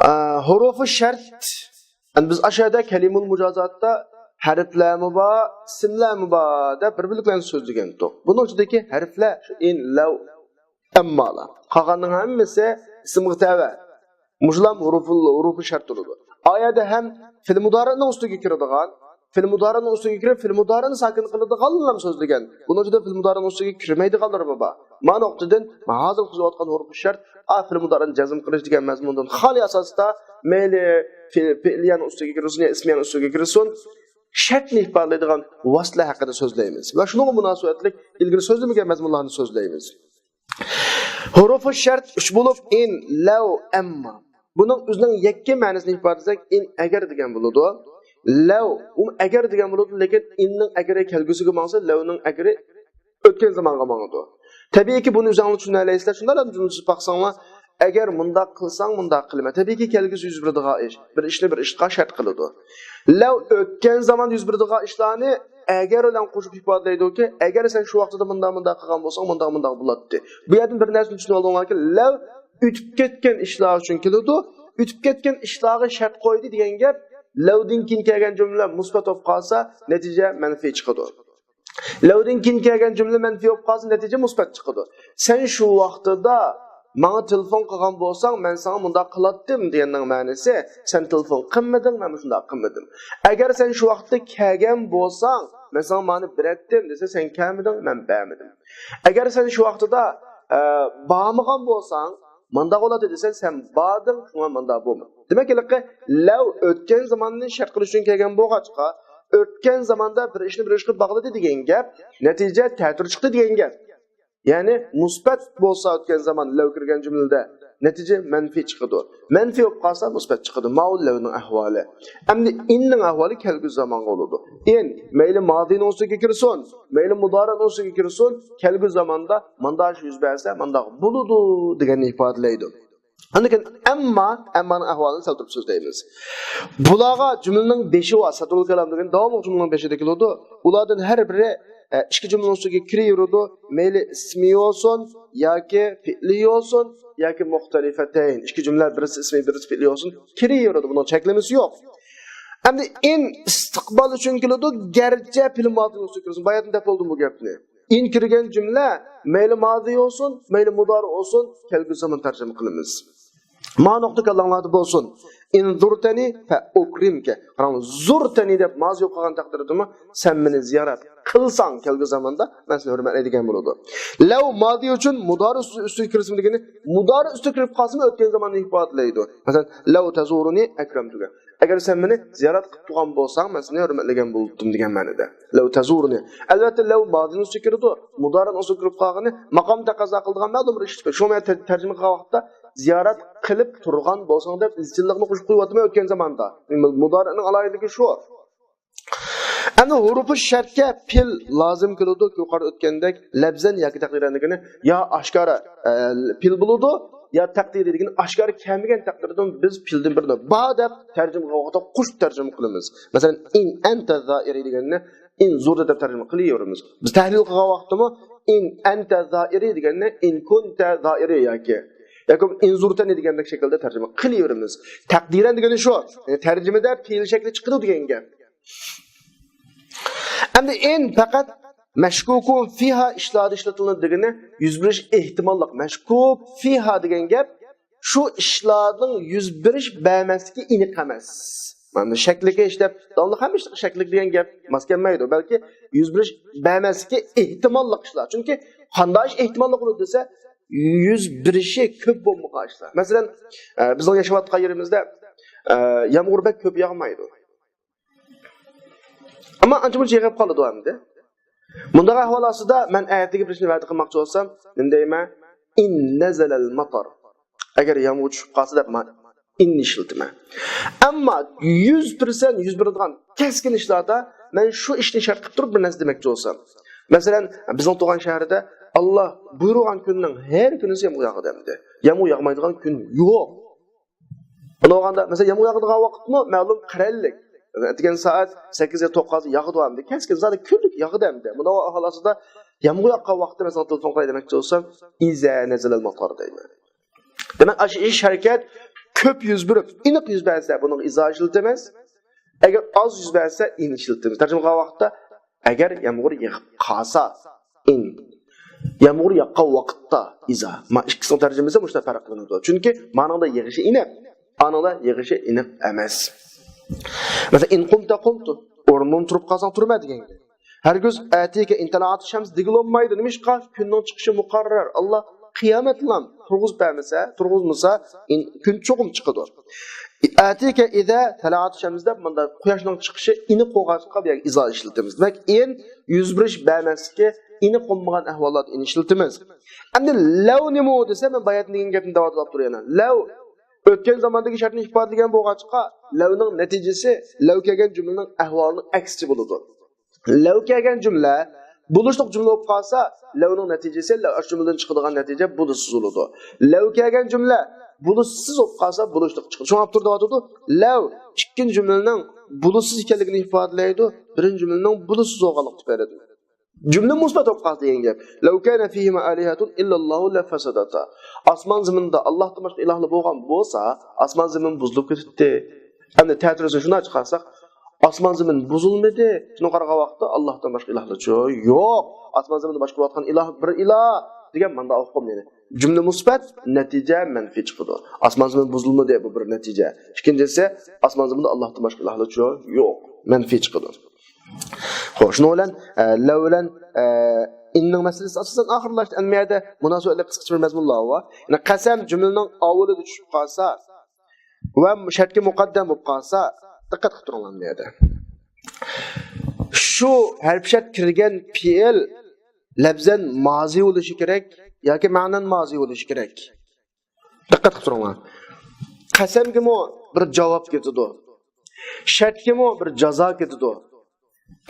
ئە، ھۇرۇفۇ شەرت. ئەمدى بىز ئاشۇ يەردە كەلىمۇل مۇجازاتتا ھەرپلەرمۇ بار، ئىسىملەرمۇ بار دەپ بىر بۆلەكلەرنى سۆزلىگەنتۇق. بۇنىڭ ئىچىدىكى ھەرپلەر شۇ ئىن، لەۋ، ئەممالار. قالغاننىڭ ھەممىسى ئىسىمغا تەۋە. مۇشۇلار ھۇرۇفۇل، ھۇرۇفۇ شەرت تۇرىدۇ. ئايەدە ھەم فېئىل مۇدارىئنىڭ ئۈستىگە كىرىدىغان، فېئىل مۇدارىئنىڭ ئۈستىگە كىرىپ، فېئىل مۇدارىئنى ساكىن قىلىدىغانلارنى سۆزلىگەن. بۇنىڭ ئىچىدە فېئىل مۇدارىئنىڭ ئۈستىگە كىرمەيدىغانلىرىمۇ بار. مانا نۇقتىدىن ھازىر قىلىۋاتقان ھۇرۇفۇ شەرت، ئا، فېئىل مۇدارىئنى جەزم قىلىش دېگەن مەزمۇندىن خالىي ئاساستا، مەيلى فېئىل، فېئىلىيەنىڭ ئۈستىگە كىرسۇن يا ئىسمىيەنىڭ ئۈستىگە كىرسۇن، شەرتنى ئىپادىلەيدىغان ۋاسىتىلەر ھەققىدە سۆزلەيمىز. ۋە شۇنىڭغا مۇناسىۋەتلىك ئىلگىرى سۆزلىمىگەن مەزمۇنلارنى سۆزلەيمىز. ھۇرۇفۇ شەرت ئۈچ بولۇپ، ئىن، لەۋ، ئەمما. بۇنىڭ ئۆزىنىڭ يەككە مەنىسىنى ئىپادىلىسەك، ئىن ئەگەر دېگەن بولىدۇ. لەۋ، ئۇمۇ ئەگەر دېگەن بولىدۇ، لېكىن ئىننىڭ ئەگىرى كەلگۈسىگە ماڭسا، لەۋنىڭ ئەگىرى ئۆتكەن زامانغا ماڭىدۇ. تەبىئىيكى، بۇنى ئۆزۈڭلار چۈشىنەلەيسىلەر. شۇنداقلا جۈملىسىگە باقساڭلار، ئەگەر مۇنداق قىلساڭ، مۇنداق قىلىمەن. تەبىئىيكى، كەلگۈسى يۈز بېرىدىغان ئىش. بىر ئىشنى بىر ئىشقا شەرت قىلىدۇ. لەۋ ئۆتكەن زامان يۈز بېرىدىغان ئىشلارنى ئەگەر بىلەن قوشۇپ ئىپادىلەيدۇكى، ئەگەر سەن شۇ ۋاقتىدا مۇنداق، مۇنداق قىلغان بولساڭ، مۇنداق، مۇنداق بولاتتى. بۇ يەردىن بىر نەرسىنى چۈشىنىۋالدىڭلاركى، لەۋ ئۆتۈپ كەتكەن ئىشلار ئۈچۈن كېلىدۇ. ئۆتۈپ كەتكەن ئىشلارغا شەرت قويدى دېگەن گەپ، لەۋدىن كېيىن كەلگەن جۈملە مۇسبەت بولۇپ قالسا، نەتىجە مەنپىي چىقىدۇ. لەۋدىن كېيىن كەلگەن جۈملە مەنپىي بولۇپ قالسا، نەتىجە مۇسبەت چىقىدۇ. سەن شۇ ۋاقتىدا ماڭا تېلېفون قىلغان بولساڭ، مەن ساڭا مۇنداق قىلاتتىم دېگەننىڭ مەنىسى، سەن تېلېفون قىلمىدىڭ، مەن شۇنداق قىلمىدىم. ئەگەر سەن شۇ ۋاقىتتا كەلگەن بولساڭ، مەن ساڭا مانى بېرەتتىم دېسە، سەن كەلمىدىڭ، مەن بەرمىدىم. ئەگەر سەن شۇ ۋاقتىدا، ئە، بارمىغان بولساڭ، مانداق بولاتتى دېسە، سەن باردىڭ، شۇڭا مانداق بولمىدى. دېمەك، ھېلىقى لەۋ ئۆتكەن زاماننى شەرت قىلىش ئۈچۈن كەلگەن بولغاچقا، ئۆتكەن زاماندا بىر ئىشنى بىر ئىش قىلىپ باغلىدى دېگەن گەپ، نەتىجە تەتۈر چىقتى دېگەن گەپ. يەنى مۇسبەت بولسا ئۆتكەن زامان لەۋ كىرگەن جۈملىدە نەتىجە مەنپىي چىقىدۇ. مەنپىي بولۇپ قالسا مۇسبەت چىقىدۇ. ماۋۇ لەۋنىڭ ئەھۋالى. ئەمدى ئىننىڭ ئەھۋالى كەلگۈسى زامانغا بولىدۇ. ئىن مەيلى مازىنىڭ ئۈستىگە كىرسۇن، مەيلى مۇدارىنىڭ ئۈستىگە كىرسۇن، كەلگۈسى زاماندا مانداق ئىش يۈز بەرسە مانداق بولىدۇ دېگەننى ئىپادىلەيدۇ. ئاندىن كېيىن ئەمما، ئەممانىڭ ئەھۋالىنى سەل تۇرۇپ سۆزلەيمىز. بۇلارغا جۈملىنىڭ بېشى بار، سەترۇل كالام دېگەن داۋاملىق جۈملىنىڭ بېشىدا كېلىدۇ. ئۇلاردىن ھەر بىرى، ئە، ئىككى جۈملىنىڭ ئۈستىگە كىرىۋېرىدۇ. مەيلى ئىسمىي بولسۇن ياكى پېئلىي بولسۇن ياكى مۇختەلىفەتەين. ئىككى جۈملە، بىرسى ئىسمىي، بىرسى پېئلىي بولسۇن، كىرىۋېرىدۇ. بۇنىڭ چەكلىمىسى يوق. ئەمدى ئىن ئىستىقبال ئۈچۈن كېلىدۇ، گەرچە پېئلى مازىنىڭ ئۈستىگە كىرسۇن. باياتىن دەپ بولدۇم بۇ گەپنى. ئىن كىرگەن جۈملە مەيلى مازى بولسۇن، مەيلى مۇدارى بولسۇن، كەلگۈسى زامان تەرجىمە قىلىمىز. ما نۇقتا كاللاڭلاردا بولسۇن. ئىن زۇرتەنى فە ئۇكرىمكە. قاراڭلار، زۇرتەنى دەپ مازى بولۇپ قالغان تەقدىردىمۇ، سەن مېنى زىيارەت قىلساڭ كەلگۈسى زاماندا مەن سېنى ھۆرمەتلەيدىغان بولىدۇ. لەۋ مازى ئۈچۈن مۇدارى ئۈستىگە كىرسۇن دېگىنى، مۇدارى ئۈستىگە كىرىپ قالسىمۇ ئۆتكەن زاماننى ئىپادىلەيدۇ. مەسىلەن، لەۋ تەزۇرۇنى ئەكرەمتۈكە. ئەگەر سەن مېنى زىيارەت قىلىپ تۇرغان بولساڭ، مەن سېنى ھۆرمەتلىگەن بولاتتىم دېگەن مەنىدە. لەۋ تەزۇرۇنى. ئەلۋەتتە، لەۋ مازىنىڭ ئۈستىگە كىرىدۇ. مۇدارىنىڭ ئۈستىگە كىرىپ قالغىنى ماقام تەقەززا قىلىدىغان مەلۇم بىر ئىش. شۇڭا مەن تەر-، تەرجىمە قىلغان ۋاقىتتا زىيارەت قىلىپ تۇرغان بولساڭ دەپ ئىزچىللىقنى قوشۇپ قويۇۋاتىمەن ئۆتكەن زاماندا. مۇدارىنىڭ ئالاھىدىلىكى شۇ. ئەمدى ھۇرۇپى شەرتكە پېئل لازىم كېلىدۇ. يۇقىرىدا ئۆتكەندەك لەپزەن ياكى تەقدىرەن دېگىنى يا ئاشكارا، ئە، پېئل بولىدۇ، يا تەقدىرى دېگىنى ئاشكارا كەلمىگەن تەقدىردىن بىز پېئلدىن بىرنى بار دەپ تەرجىمە قىلغان ۋاقىتتا قوشۇپ تەرجىمە قىلىمىز. مەسىلەن، ئىن ئەنتە زائىرى دېگەننى ئىن زۇرتە دەپ تەرجىمە قىلىۋېرىمىز. بىز تەھلىل قىلغان ۋاقىتتىمۇ ئىن ئەنتە زائىرى دېگەننى ئىن كۇنتە زائىرى ياكى، ياكى ئىن زۇرتەنى دېگەندەك شەكىلدە تەرجىمە قىلىۋېرىمىز. تەقدىرەن دېگىنى شۇ. يەنى تەرجىمىدە پېئل شەكلى چىقىدۇ دېگەن گەپ. ئەمدى ئىن پەقەت مەشكۇكۇن فىھا ئىشلاردا ئىشلىتىلىدۇ دېگىنى يۈز بېرىش ئېھتىماللىق. مەشكۇك فىھا دېگەن گەپ شۇ ئىشلارنىڭ يۈز بېرىش بەرمەسلىكى ئېنىق ئەمەس. مانا شەكلىك ئىش دەپ، داۋاملىق ھەممە ئىشقا شەكلىك دېگەن گەپ ماس كەلمەيدۇ. بەلكى يۈز بېرىش بەرمەسلىكى ئېھتىماللىق ئىشلار. چۈنكى قانداق ئىش ئېھتىماللىق بولىدۇ دېسە، يۈز بېرىشى كۆپ بولمىغان ئىشلار. مەسىلەن، ئە، بىزنىڭ ياشاۋاتقان يېرىمىزدە، ئە، يامغۇر بەك كۆپ ياغمايدۇ. ئەمما ئانچە مۇنچە يېغىپ قالىدۇ ئەمدى. مۇنداق ئەھۋال ئاستىدا مەن ئەتىگە بىر ئىشنى ۋەدە قىلماقچى بولسام، نېمە دەيمەن؟ ئىن نەزەلەل مەتەر. ئەگەر يامغۇر چۈشۈپ قالسا دەپ مەن ئىننى ئىشلىتىمەن. ئەمما يۈز پىرسەنت يۈز بېرىدىغان كەسكىن ئىشلاردا مەن شۇ ئىشنى شەرت قىلىپ تۇرۇپ بىر نەرسە دېمەكچى بولسام. مەسىلەن، بىزنىڭ تۇغان شەھىرىدە ئاللا بۇيرۇغان كۈننىڭ ھەر كۈنىسى يامغۇر ياغىدۇ ئەمدى. يامغۇر ياغمايدىغان كۈن يوق. ئۇنداق بولغاندا، مەسىلەن، يامغۇر ياغىدىغان ۋاقىتمۇ مەلۇم قەرەللىك. ئەتىگەن سائەت سەككىز يا توققۇزدا ياغىدۇ ئەمدى. كەسكىن زادى كۈنلۈك ياغىدۇ ئەمدى. مۇنداق ئەھۋال ئاستىدا يامغۇر ياغقان ۋاقىتتا، مەسىلەن، تېلېفون قىلاي دېمەكچى بولسام، ئىزا نەزەلەل مەتەر دەيمەن. دېمەك، ئاشۇ ئىش، ھەرىكەت كۆپ يۈز بېرىپ، ئېنىق يۈز بەرسە، بۇنىڭغا ئىزا ئىشلىتىمىز. ئەگەر ئاز يۈز بەرسە، ئىن ئىشلىتىمىز. تەرجىمە قىلغان ۋاقىتتا، ئەگەر يامغۇر يېغىپ قالسا، ئىن. يامغۇر ياغقان ۋاقىتتا، ئىزا. ما ئىككىسىنىڭ تەرجىمىسى مۇشۇنداق پەرقلىنىدۇ. چۈنكى مانىڭدا يېغىشى ئېنىق، ئانىڭدا يېغىشى ئېنىق ئەمەس. مەسىلەن، ئىن قۇمتە قۇمتۇ. ئورنۇڭدىن تۇرۇپ قالساڭ تۇرىمەن دېگەن گەپ. ھەرگىز ئەتىكە ئىن تەلەئەتىش شەمس دېگىلى بولمايدۇ. نېمىشقا؟ كۈننىڭ چىقىشى مۇقەررەر. ئاللا قىيامەتلەم تۇرغۇزۇپ بەرمىسە، تۇرغۇزمىسا، ئىن-، كۈن چوقۇم چىقىدۇ. ئەتىكە ئىزا تەلەئەتىش شەمس دەپ مۇنداق قۇياشنىڭ چىقىشى ئېنىق بولغاچقا بۇ يەرگە ئىزا ئىشلىتىمىز. دېمەك، ئىن يۈز بېرىش بەرمەسلىكى ئېنىق بولمىغان ئەھۋاللاردا ئىن ئىشلىتىمىز. ئەمدى لەۋ نېمە دېسە، مەن باياتىن دېگەن گەپنى داۋاملاپ تۇرۇپ يەنە. لەۋ ئۆتكەن زاماندىكى شەرتنى ئىپادىلىگەن بولغاچقا، لەۋنىڭ نەتىجىسى لەۋ كەلگەن جۈملىنىڭ ئەھۋالىنىڭ ئەكسىچە بولىدۇ. لەۋ كەلگەن جۈملە بولۇشلۇق جۈملە بولۇپ قالسا، لەۋنىڭ نەتىجىسى، لەۋ ئاشۇ جۈملىدىن چىقىدىغان نەتىجە بولۇشسىز بولىدۇ. لەۋ كەلگەن جۈملە بولۇشسىز بولۇپ قالسا، بولۇشلۇق چىقىدۇ. شۇڭا ئاپتور دەۋاتىدۇ، لەۋ ئىككىنچى جۈملىنىڭ بولۇشسىز ئىكەنلىكىنى ئىپادىلەيدۇ، بىرىنچى جۈملىنىڭ بولۇشسىز بولغانلىقىنى تۈپەيلىدىن. جۈملە مۇسبەت بولۇپ قالسا دېگەن گەپ. لەۋ كانە فىھىما ئالىھەتۇن ئىللاللاھۇ لەفەسەدەتا. ئاسمان زېمىندا ئاللاھتىن باشقا ئىلاھلار بولغان بولسا، ئاسمان زېمىن بۇزۇلۇپ كېتەتتى. ئەمدى تەتۈرىسىنى شۇنداق چىقارساق، ئاسمان زېمىن بۇزۇلمىدى. شۇنى قارىغان ۋاقىتتا ئاللاھتىن باشقا ئىلاھلارچۇ يوق. ئاسمان زېمىننى باشقۇرۇۋاتقان ئىلاھ بىر ئىلاھ. دېگەن ماندا ئۇقۇم يەنى. جۈملە مۇسبەت، نەتىجە مەنپىي چىقىدۇ. ئاسمان زېمىن بۇزۇلمىدى، بۇ بىر نەتىجە. ئىككىنچىسى، ئاسمان زېمىندا ئاللاھتىن باشقا ئىلاھلار يوق، مەنپىي چىقىدۇ. خوش، شۇنىڭ بىلەن، ئە، لەۋ بىلەن، ئە، ئىننىڭ مەسىلىسى ئاساسەن ئاخىرلاشتى. ئەمما يەردە مۇناسىۋەتلىك قىسقىچە بىر مەزمۇنلار بار. يەنى قەسەم جۈملىنىڭ ئاۋۋىلىدا چۈشۈپ قالسا ۋە شەرتكە مۇقەددەم بولۇپ قالسا، دىققەت قىلىپ تۇرۇڭلار بۇ يەردە. شۇ ھەرپ شەرت كىرگەن پېئىل لەپزەن مازى بولۇشى كېرەك ياكى مەنەن مازى بولۇشى كېرەك. دىققەت قىلىپ تۇرۇڭلار. قەسەمگىمۇ بىر جاۋاب كېتىدۇ. شەرتكىمۇ بىر جازا كېتىدۇ.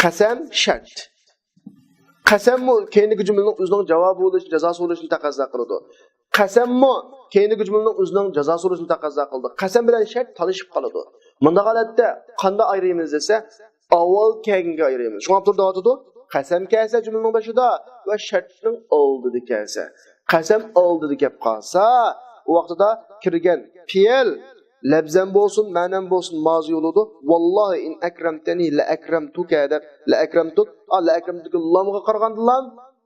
قەسەم شەرت. قەسەممۇ كەينىدىكى جۈملىنىڭ ئۆزىنىڭ جاۋابى بولۇشى، جازاسى بولۇشىنى تەقەززا قىلىدۇ. قەسەممۇ كەينىدىكى جۈملىنىڭ ئۆزىنىڭ جازاسى بولۇشىنى تەقەززا قىلىدۇ. قەسەم بىلەن شەرت تالىشىپ قالىدۇ. مۇنداق ھالەتتە قانداق ئايرىيمىز دېسە، ئاۋۋال كەينىگە ئايرىيمىز. شۇڭا ئاپتور دەۋاتىدۇ، قەسەم كەلسە جۈملىنىڭ بېشىدا ۋە شەرتنىڭ ئالدىدا كەلسە. قەسەم ئالدىدا كەپ قالسا، ئۇ ۋاقتىدا كىرگەن پېئىل لەپزەن بولسۇن، مەنەن بولسۇن، مازى بولىدۇ. ۋاللاھى ئىن ئەكرەمتەنى لەئەكرەمتۇكە دەپ، لەئەكرەمتۇك، ئا، لەئەكرەمتۇكى لامغا قارىغاندىلا،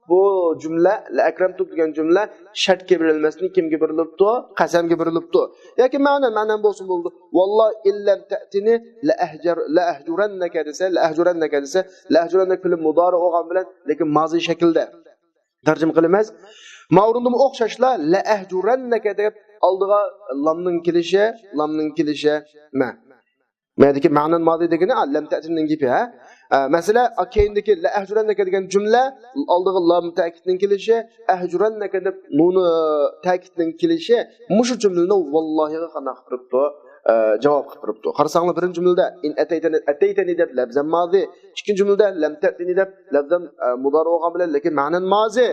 بۇ جۈملە، لەئەكرەمتۇك دېگەن جۈملە شەرتكە بېرىلمەستىن كىمگە بېرىلىپتۇ؟ قەسەمگە بېرىلىپتۇ. ياكى مەنەن، مەنەن بولسۇن بولىدۇ. ۋاللاھى ئىن لەم تەئتىنى لەئەھجەر-، لەئەھجۇرەننەكە دېسە، لەئەھجۇرەننەكە دېسە، لەئەھجۇرەننەك پېئىل مۇدارى بولغان بىلەن، لېكىن مازى شەكىلدە تەرجىمە قىلىمىز. ما ئورۇندىمۇ ئوخشاشلا، لەئەھجۇرەننەكە دەپ ئالدىغا لامنىڭ كېلىشى، لامنىڭ كېلىشى، مە. مەدىكى مەنەن مازى دېگىنى، ئا، لەم تەئتىنىڭ گېپى، ھە؟ ئە، مەسىلە، ئا، كەينىدىكى لەئەھجۇرەننەكە دېگەن جۈملە، ئالدىغا لام تەكىتنىڭ كېلىشى، ئەھجۇرەننەكە دەپ نۇنى تەكىتنىڭ كېلىشى، مۇشۇ جۈملىنى ۋاللاھىغا قانداق قىلىپ تۇرۇپتۇ؟ ئە، جاۋاب قىلىپ تۇرۇپتۇ. قارىساڭلار، بىرىنچى جۈملىدە، ئىن ئەتەيتەنى، ئەتەيتەنى دەپ لەپزەن مازى، ئىككىنچى جۈملىدە، لەم تەئتىنى دەپ لەپزەن، ئە، مۇدارى بولغان بىلەن، لېكىن مەنەن مازى.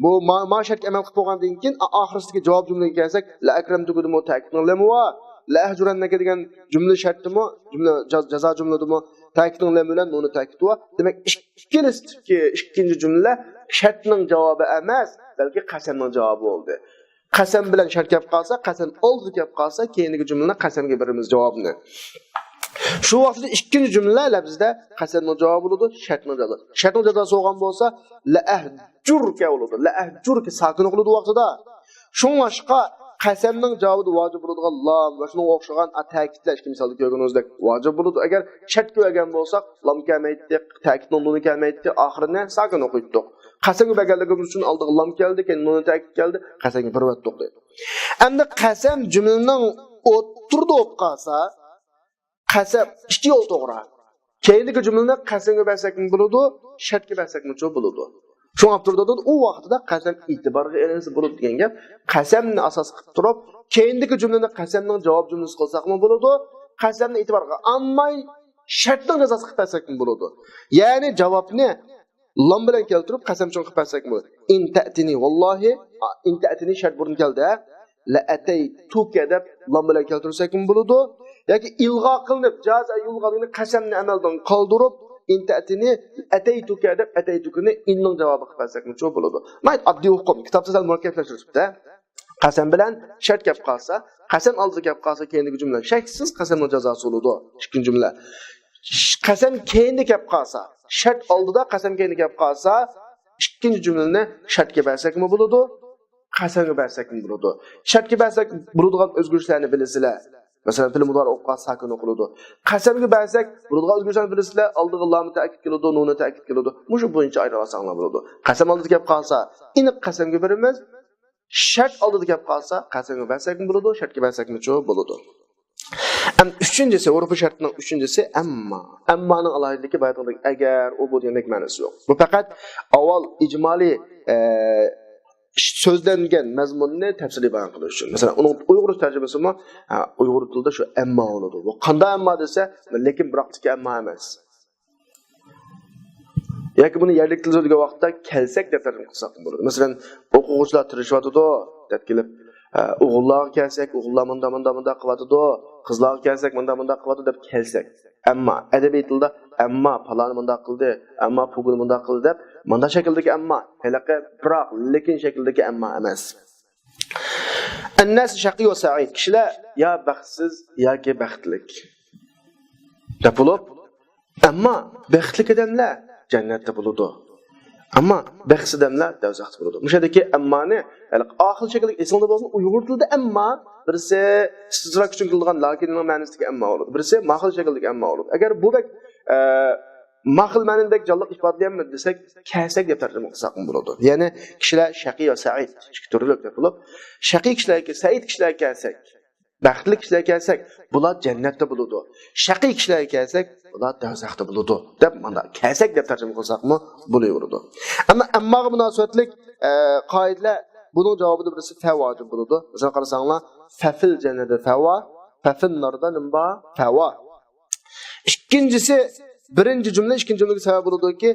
بۇ ما، ما شەرتكە ئەمەل قىلىپ بولغاندىن كېيىن، ئا-، ئاخىرسىدىكى جاۋاب جۈملىگە كەلسەك، لەئەكرەمتۇكىدىمۇ تەكىتنىڭ لامى بار، لەئەھجۇرەننەكە دېگەن جۈملە شەرتتىمۇ، جۈملە جاز-، جازا جۈملىدىمۇ تەكىتنىڭ لامى بىلەن نۇنى تەكىت بار. دېمەك، ئىككىلىسىدىكى ئىككىنچى جۈملە شەرتنىڭ جاۋابى ئەمەس، بەلكى قەسەمنىڭ جاۋابى بولدى. قەسەم بىلەن شەرت كەپ قالسا، قەسەم ئالدىدا كەپ قالسا، كەينىدىكى جۈملىنى قەسەمگە بېرىمىز جاۋابنى. شۇ ۋاقىتتا ئىككىنچى جۈملە لەپزىدە قەسەمنىڭ جاۋابى بولىدۇ، شەرتنىڭ جازاسى. شەرتنىڭ جازاسى بولغان بولسا، لەئەھجۇركە بولىدۇ. لەئەھجۇركە ساكىن ئوقۇلىدۇ ۋاقتىدا. شۇڭلاشقا قەسەمنىڭ جاۋابىدا ۋاجىپ بولىدىغان لام ۋە شۇنىڭغا ئوخشىغان، ئا، تەكىتلەر، ئىككى مىسالدا كۆرگىنىڭىزدەك ۋاجىپ بولىدۇ. ئەگەر شەرت كۆرگەن بولساق، لام كەلمەيتتى، تەكىتنىڭ نۇنى كەلمەيتتى، ئاخىرىنى ساكىن ئوقۇيتتۇق. قەسەمگە بەرگەنلىكىمىز ئۈچۈن ئالدىغا لام كەلدى، كەينىدىن نۇنى تەكىت كەلدى، قەسەمگە بېرىۋەتتۇق دەيدۇ. ئەمدى قەسەم جۈملىنىڭ ئوتتۇرىدا بولۇپ قالسا، قەسەم ئىككى يول توغرا. كەينىدىكى جۈملىنى قەسەمگە بەرسەكمۇ بولىدۇ، شەرتكە بەرسەكمۇچۇ بولىدۇ. شۇڭا ئاپتور دەۋاتىدۇ، ئۇ ۋاقتىدا قەسەم ئېتىبارغا ئېلىنسا بولىدۇ دېگەن گەپ. قەسەمنى ئاساس قىلىپ تۇرۇپ، كەينىدىكى جۈملىنى قەسەمنىڭ جاۋاب جۈملىسى قىلساقمۇ بولىدۇ، قەسەمنى ئېتىبارغا ئالماي، شەرتنىڭ جازاسى قىلىپ بەرسەكمۇ بولىدۇ. يەنى جاۋابنى لام بىلەن كەلتۈرۈپ، قەسەم چوڭ قىلىپ بەرسەكمۇ بولىدۇ. ئىن تەئتىنى، ۋاللاھى، ئا، ئىن تەئتىنى شەرت بۇرۇن كەلدى، ھە؟ لەئەتەيتۇكە دەپ لام بىلەن كەلتۈرسەكمۇ بولىدۇ. ياكى ئىلغا قىلىنىپ، جازا يۇلغا دېگەن قەسەمنى ئەمەلدىن قالدۇرۇپ، ئىن تەئتىنى ئەتەيتۇكە دەپ ئەتەيتۇكىنى ئىننىڭ جاۋابى قىلىپ بەرسەكمۇچۇ بولىدۇ. ناھايىتى ئاددىي ئۇقۇم. كىتابتا سەل مۇرەككەپلەشتۈرۈپتۇ. قەسەم بىلەن شەرت كەپ قالسا، قەسەم ئالدىدا كەپ قالسا، كەينىدىكى جۈملە شەكسىز قەسەمنىڭ جازاسى بولىدۇ. ئىككىنچى جۈملە. ش-، قەسەم كەينىدە كەپ قالسا، شەرت ئالدىدا، قەسەم كەينىدە كەپ قالسا، ئىككىنچى جۈملىنى شەرتكە بەرسەكمۇ بولىدۇ، قەسەمگە بەرسەكمۇ بولىدۇ. شەرتكە بەرسەك بولىدىغان ئۆزگىرىشلەرنى بىلىسىلەر. مەسىلەن، پېئىل مۇدارىئ بولۇپ قالسا ساكىن ئوقۇلىدۇ. قەسەمگە بەرسەك بولىدىغان ئۆزگىرىشلەرنى بىلىسىلەر، ئالدىغا لامى تەكىت كېلىدۇ، نۇنى تەكىت كېلىدۇ. مۇشۇ بويىچە ئايرىۋالساڭلار بولىدۇ. قەسەم ئالدىدا كەپ قالسا، ئېنىق قەسەمگە بېرىمىز. شەرت ئالدىدا كەپ قالسا، قەسەمگە بەرسەكمۇ بولىدۇ، شەرتكە بەرسەكمۇچۇ بولىدۇ. ئەم، ئۈچىنچىسى، ھۇرۇپى شەرتنىڭ ئۈچىنچىسى ئەمما. ئەممانىڭ ئالاھىدىلىكى بايىقىدەك ئەگەر، ئۇ، بۇ دېگەندەك مەنىسى يوق. بۇ پەقەت ئاۋۋال ئىجمالىي، ئە، سۆزلەنگەن مەزمۇننى تەپسىلىي بايان قىلىش ئۈچۈن. مەسىلەن، ئۇنىڭ ئۇيغۇرچە تەرجىمىسىمۇ، ھە، ئۇيغۇر تىلىدا شۇ ئەمما بولىدۇ. بۇ قانداق ئەمما دېسە، لېكىن بىراقتىكى ئەمما ئەمەس. ياكى بۇنى يەرلىك تىلدا سۆزلىگەن ۋاقىتتا كەلسەك دەپ تەرجىمە قىلساقمۇ بولىدۇ. مەسىلەن، ئوقۇغۇچىلار تىرىشىۋاتىدۇ دەپ كېلىپ، ئە، ئوغۇللارغا كەلسەك، ئوغۇللار مۇنداق، مۇنداق، مۇنداق قىلىۋاتىدۇ، قىزلارغا كەلسەك، مۇنداق، مۇنداق قىلىۋاتىدۇ دەپ كەلسەك. ئەمما ئەدەبىي تىلدا ئەمما پالانى مۇنداق قىلدى، ئەمما پۇگۇنى مۇنداق قىلدى دەپ، مۇنداق شەكىلدىكى ئەمما، ھېلىقى بىراق، لېكىن شەكلىدىكى ئەمما ئەمەس. ئەنناس شەقىي ۋە سەئىد، كىشىلەر يا بەختسىز ياكى بەختلىك دەپ بولۇپ، ئەمما بەختلىك ئادەملەر جەننەتتە بولىدۇ. ئەمما بەخشىدەملەر دوزاختا بولىدۇ. مۇشۇ يەردىكى ئەممانى، يەنى ئاخىر شەكىلدىكى، ئېسىڭدە بولسۇن، ئۇيغۇر تىلىدا ئەمما، بىرسى ئىستىدراك ئۈچۈن كېلىدىغان لەكىننىڭ مەنىسىدىكى ئەمما بولىدۇ. بىرسى ماخىل شەكىلدىكى ئەمما بولىدۇ. ئەگەر بۇ بەك، ئە، ماخىل مەنىنى بەك جانلىق ئىپادىلىيەلمىدى دېسەك، كەسەك دەپ تەرجىمە قىلساقمۇ بولىدۇ. يەنى كىشىلەر شەقىي ۋە سەئىد ئىككى تۈرلۈك دەپ بولۇپ، شەقىي كىشىلەرگە، سەئىد كىشىلەرگە كەلسەك، بەختلىك كىشىلەرگە كەلسەك، بۇلار جەننەتتە بولىدۇ. شەقىي كىشىلەرگە كەلسەك، بۇلار دوزاختا بولىدۇ، دەپ مانا كەسەك دەپ تەرجىمە قىلساقمۇ بولۇۋېرىدۇ. ئەمما ئەمماغا مۇناسىۋەتلىك، ئە، قائىدىلەر، بۇنىڭ جاۋابىدا بىرسى فە ۋاجىب بولىدۇ. مەسىلەن، قارىساڭلار، فەفىل جەننەتى فەۋا، فەفىن ناردا نېمە بار؟ فەۋا. ئىككىنچىسى، بىرىنچى جۈملە ئىككىنچى جۈملىگە سەۋەب بولىدۇكى،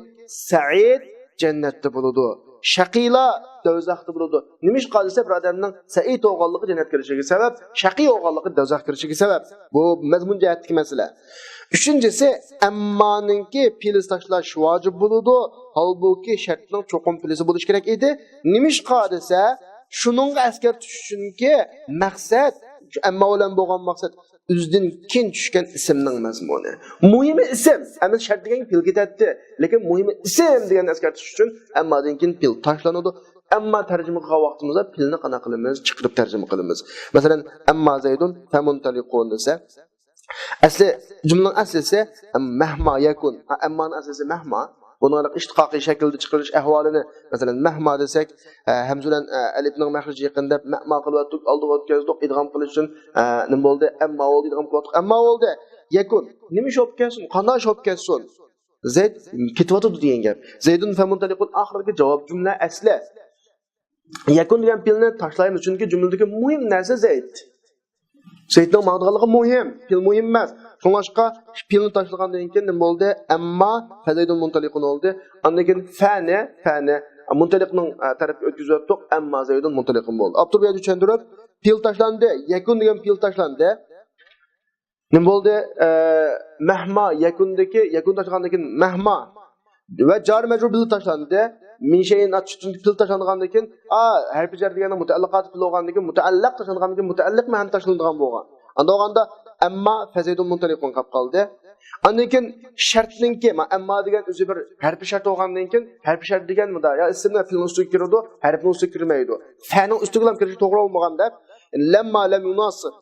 سەئىد جەننەتتە بولىدۇ، شەقىيلار دوزاختا بولىدۇ. نېمىشقا دېسە، بىر ئادەمنىڭ سەئىد بولغانلىقى جەننەتكە كىرىشىگە سەۋەب، شەقىي بولغانلىقى دوزاخقا كىرىشىگە سەۋەب. بۇ مەزمۇن جەھەتتىكى مەسىلە. ئۈچىنچىسى، ئەممانىڭكى پېئىلى تاشلاش ۋاجىپ بولىدۇ، ھالبۇكى شەرتنىڭ چوقۇم پېئىلى بولۇشى كېرەك ئىدى. نېمىشقا دېسە، شۇنىڭغا ئەسكەرتىش ئۈچۈنكى مەقسەت، شۇ ئەمما بىلەن بولغان مەقسەت، ئۆزىدىن كېيىن چۈشكەن ئىسىمنىڭ مەزمۇنى. مۇھىمى ئىسىم. ئەمەس شەرت دېگەن پېئىل كېتەتتى. لېكىن مۇھىمى ئىسىم دېگەننى ئەسكەرتىش ئۈچۈن ئەممادىن كېيىن پېئىل تاشلىنىدۇ. ئەمما تەرجىمە قىلغان ۋاقتىمىزدا پېئىلنى قانداق قىلىمىز؟ چىقىرىپ تەرجىمە قىلىمىز. مەسىلەن، ئەمما زەيدۇن فەمۇنتەلىقۇن دېسە، ئەسلى، جۈملىنىڭ ئەسلىسى مەھما يەكۇن. ھە، ئەممانىڭ ئەسلىسى مەھما. بۇنى ئىشتىقاقىي شەكىلدە چىقىرىش ئەھۋالىنى، مەسىلەن، مەھما دېسەك، ئە، ھەمزە بىلەن، ئە، ئەلىپنىڭ مەخرىجى يېقىن دەپ، مەما قىلىۋەتتۇق، ئالدىغا ئۆتكۈزدۇق، ئىدغام قىلىش ئۈچۈن، ئە، نېمە بولدى؟ ئەمما بولدى، ئىدغام قىلىۋەتتۇق، ئەمما بولدى. يەكۇن. نېمە ئىش بولۇپ كەتسۇن؟ قانداق ئىش بولۇپ كەتسۇن؟ زەيد كېتىۋاتىدۇ دېگەن گەپ. زەيدۇن فەمۇنتەلىقۇن ئاخىرىدىكى جاۋاب جۈملە ئەسلى. يەكۇن دېگەن پېئىلنى تاشلايمىز، چۈنكى جۈملىدىكى مۇھىم نەرسە زەيد. زەيدنىڭ ماڭىدىغانلىقى مۇھىم، پېئىل مۇھىم ئەمەس. شۇڭلاشقا پېئىلنى تاشلىغاندىن كېيىن نېمە بولدى؟ ئەمما فەزەيدۇن مۇنتەلىقۇن بولدى. ئاندىن كېيىن فەنى، فەنى مۇنتەلىقنىڭ، ئە، تەرىپىگە ئۆتكۈزۈۋەتتۇق. ئەمما زەيدۇن مۇنتەلىقۇن بولدى. ئاپتور بۇ يەردە چۈشەندۈرۈپ، پېئىل تاشلاندى، يەكۇن دېگەن پېئىل تاشلاندى. نېمە بولدى؟ ئە، مەھما، يەكۇندىكى، يەكۇن تاشلىغاندىن كېيىن مەھما ۋە جار مەجرۇر بىللە تاشلاندى. مىن شەيئىن ئاتۇشتىن پېئىل تاشلانغاندىن كېيىن، ئا، ھەرپى جەر دېگەننىڭ مۇتەئەللىقاتى پېئىل بولغاندىن كېيىن، مۇتەئەللىق تاشلانغاندىن كېيىن، مۇتەئەللىق مەھەلدە تاشلىنىدىغان بولغان. ئانداق بولغاندا، ئەمما فەزەيدۇن مۇنتەلىقۇن قاپ قالدى. ئاندىن كېيىن شەرتنىڭكى، ما، ئەمما دېگەن ئۆزى بىر ھەرپى شەرت بولغاندىن كېيىن، ھەرپى شەرت دېگەن مۇندا، يا ئىسىملا پېئىلنىڭ ئۈستىگە كىرىدۇ، ھەرپنىڭ ئۈستىگە كىرمەيدۇ. فەنىڭ ئۈستىگىلا كىرىشى توغرا بولمىغان دەپ، لەمما لەم يۇناسىب.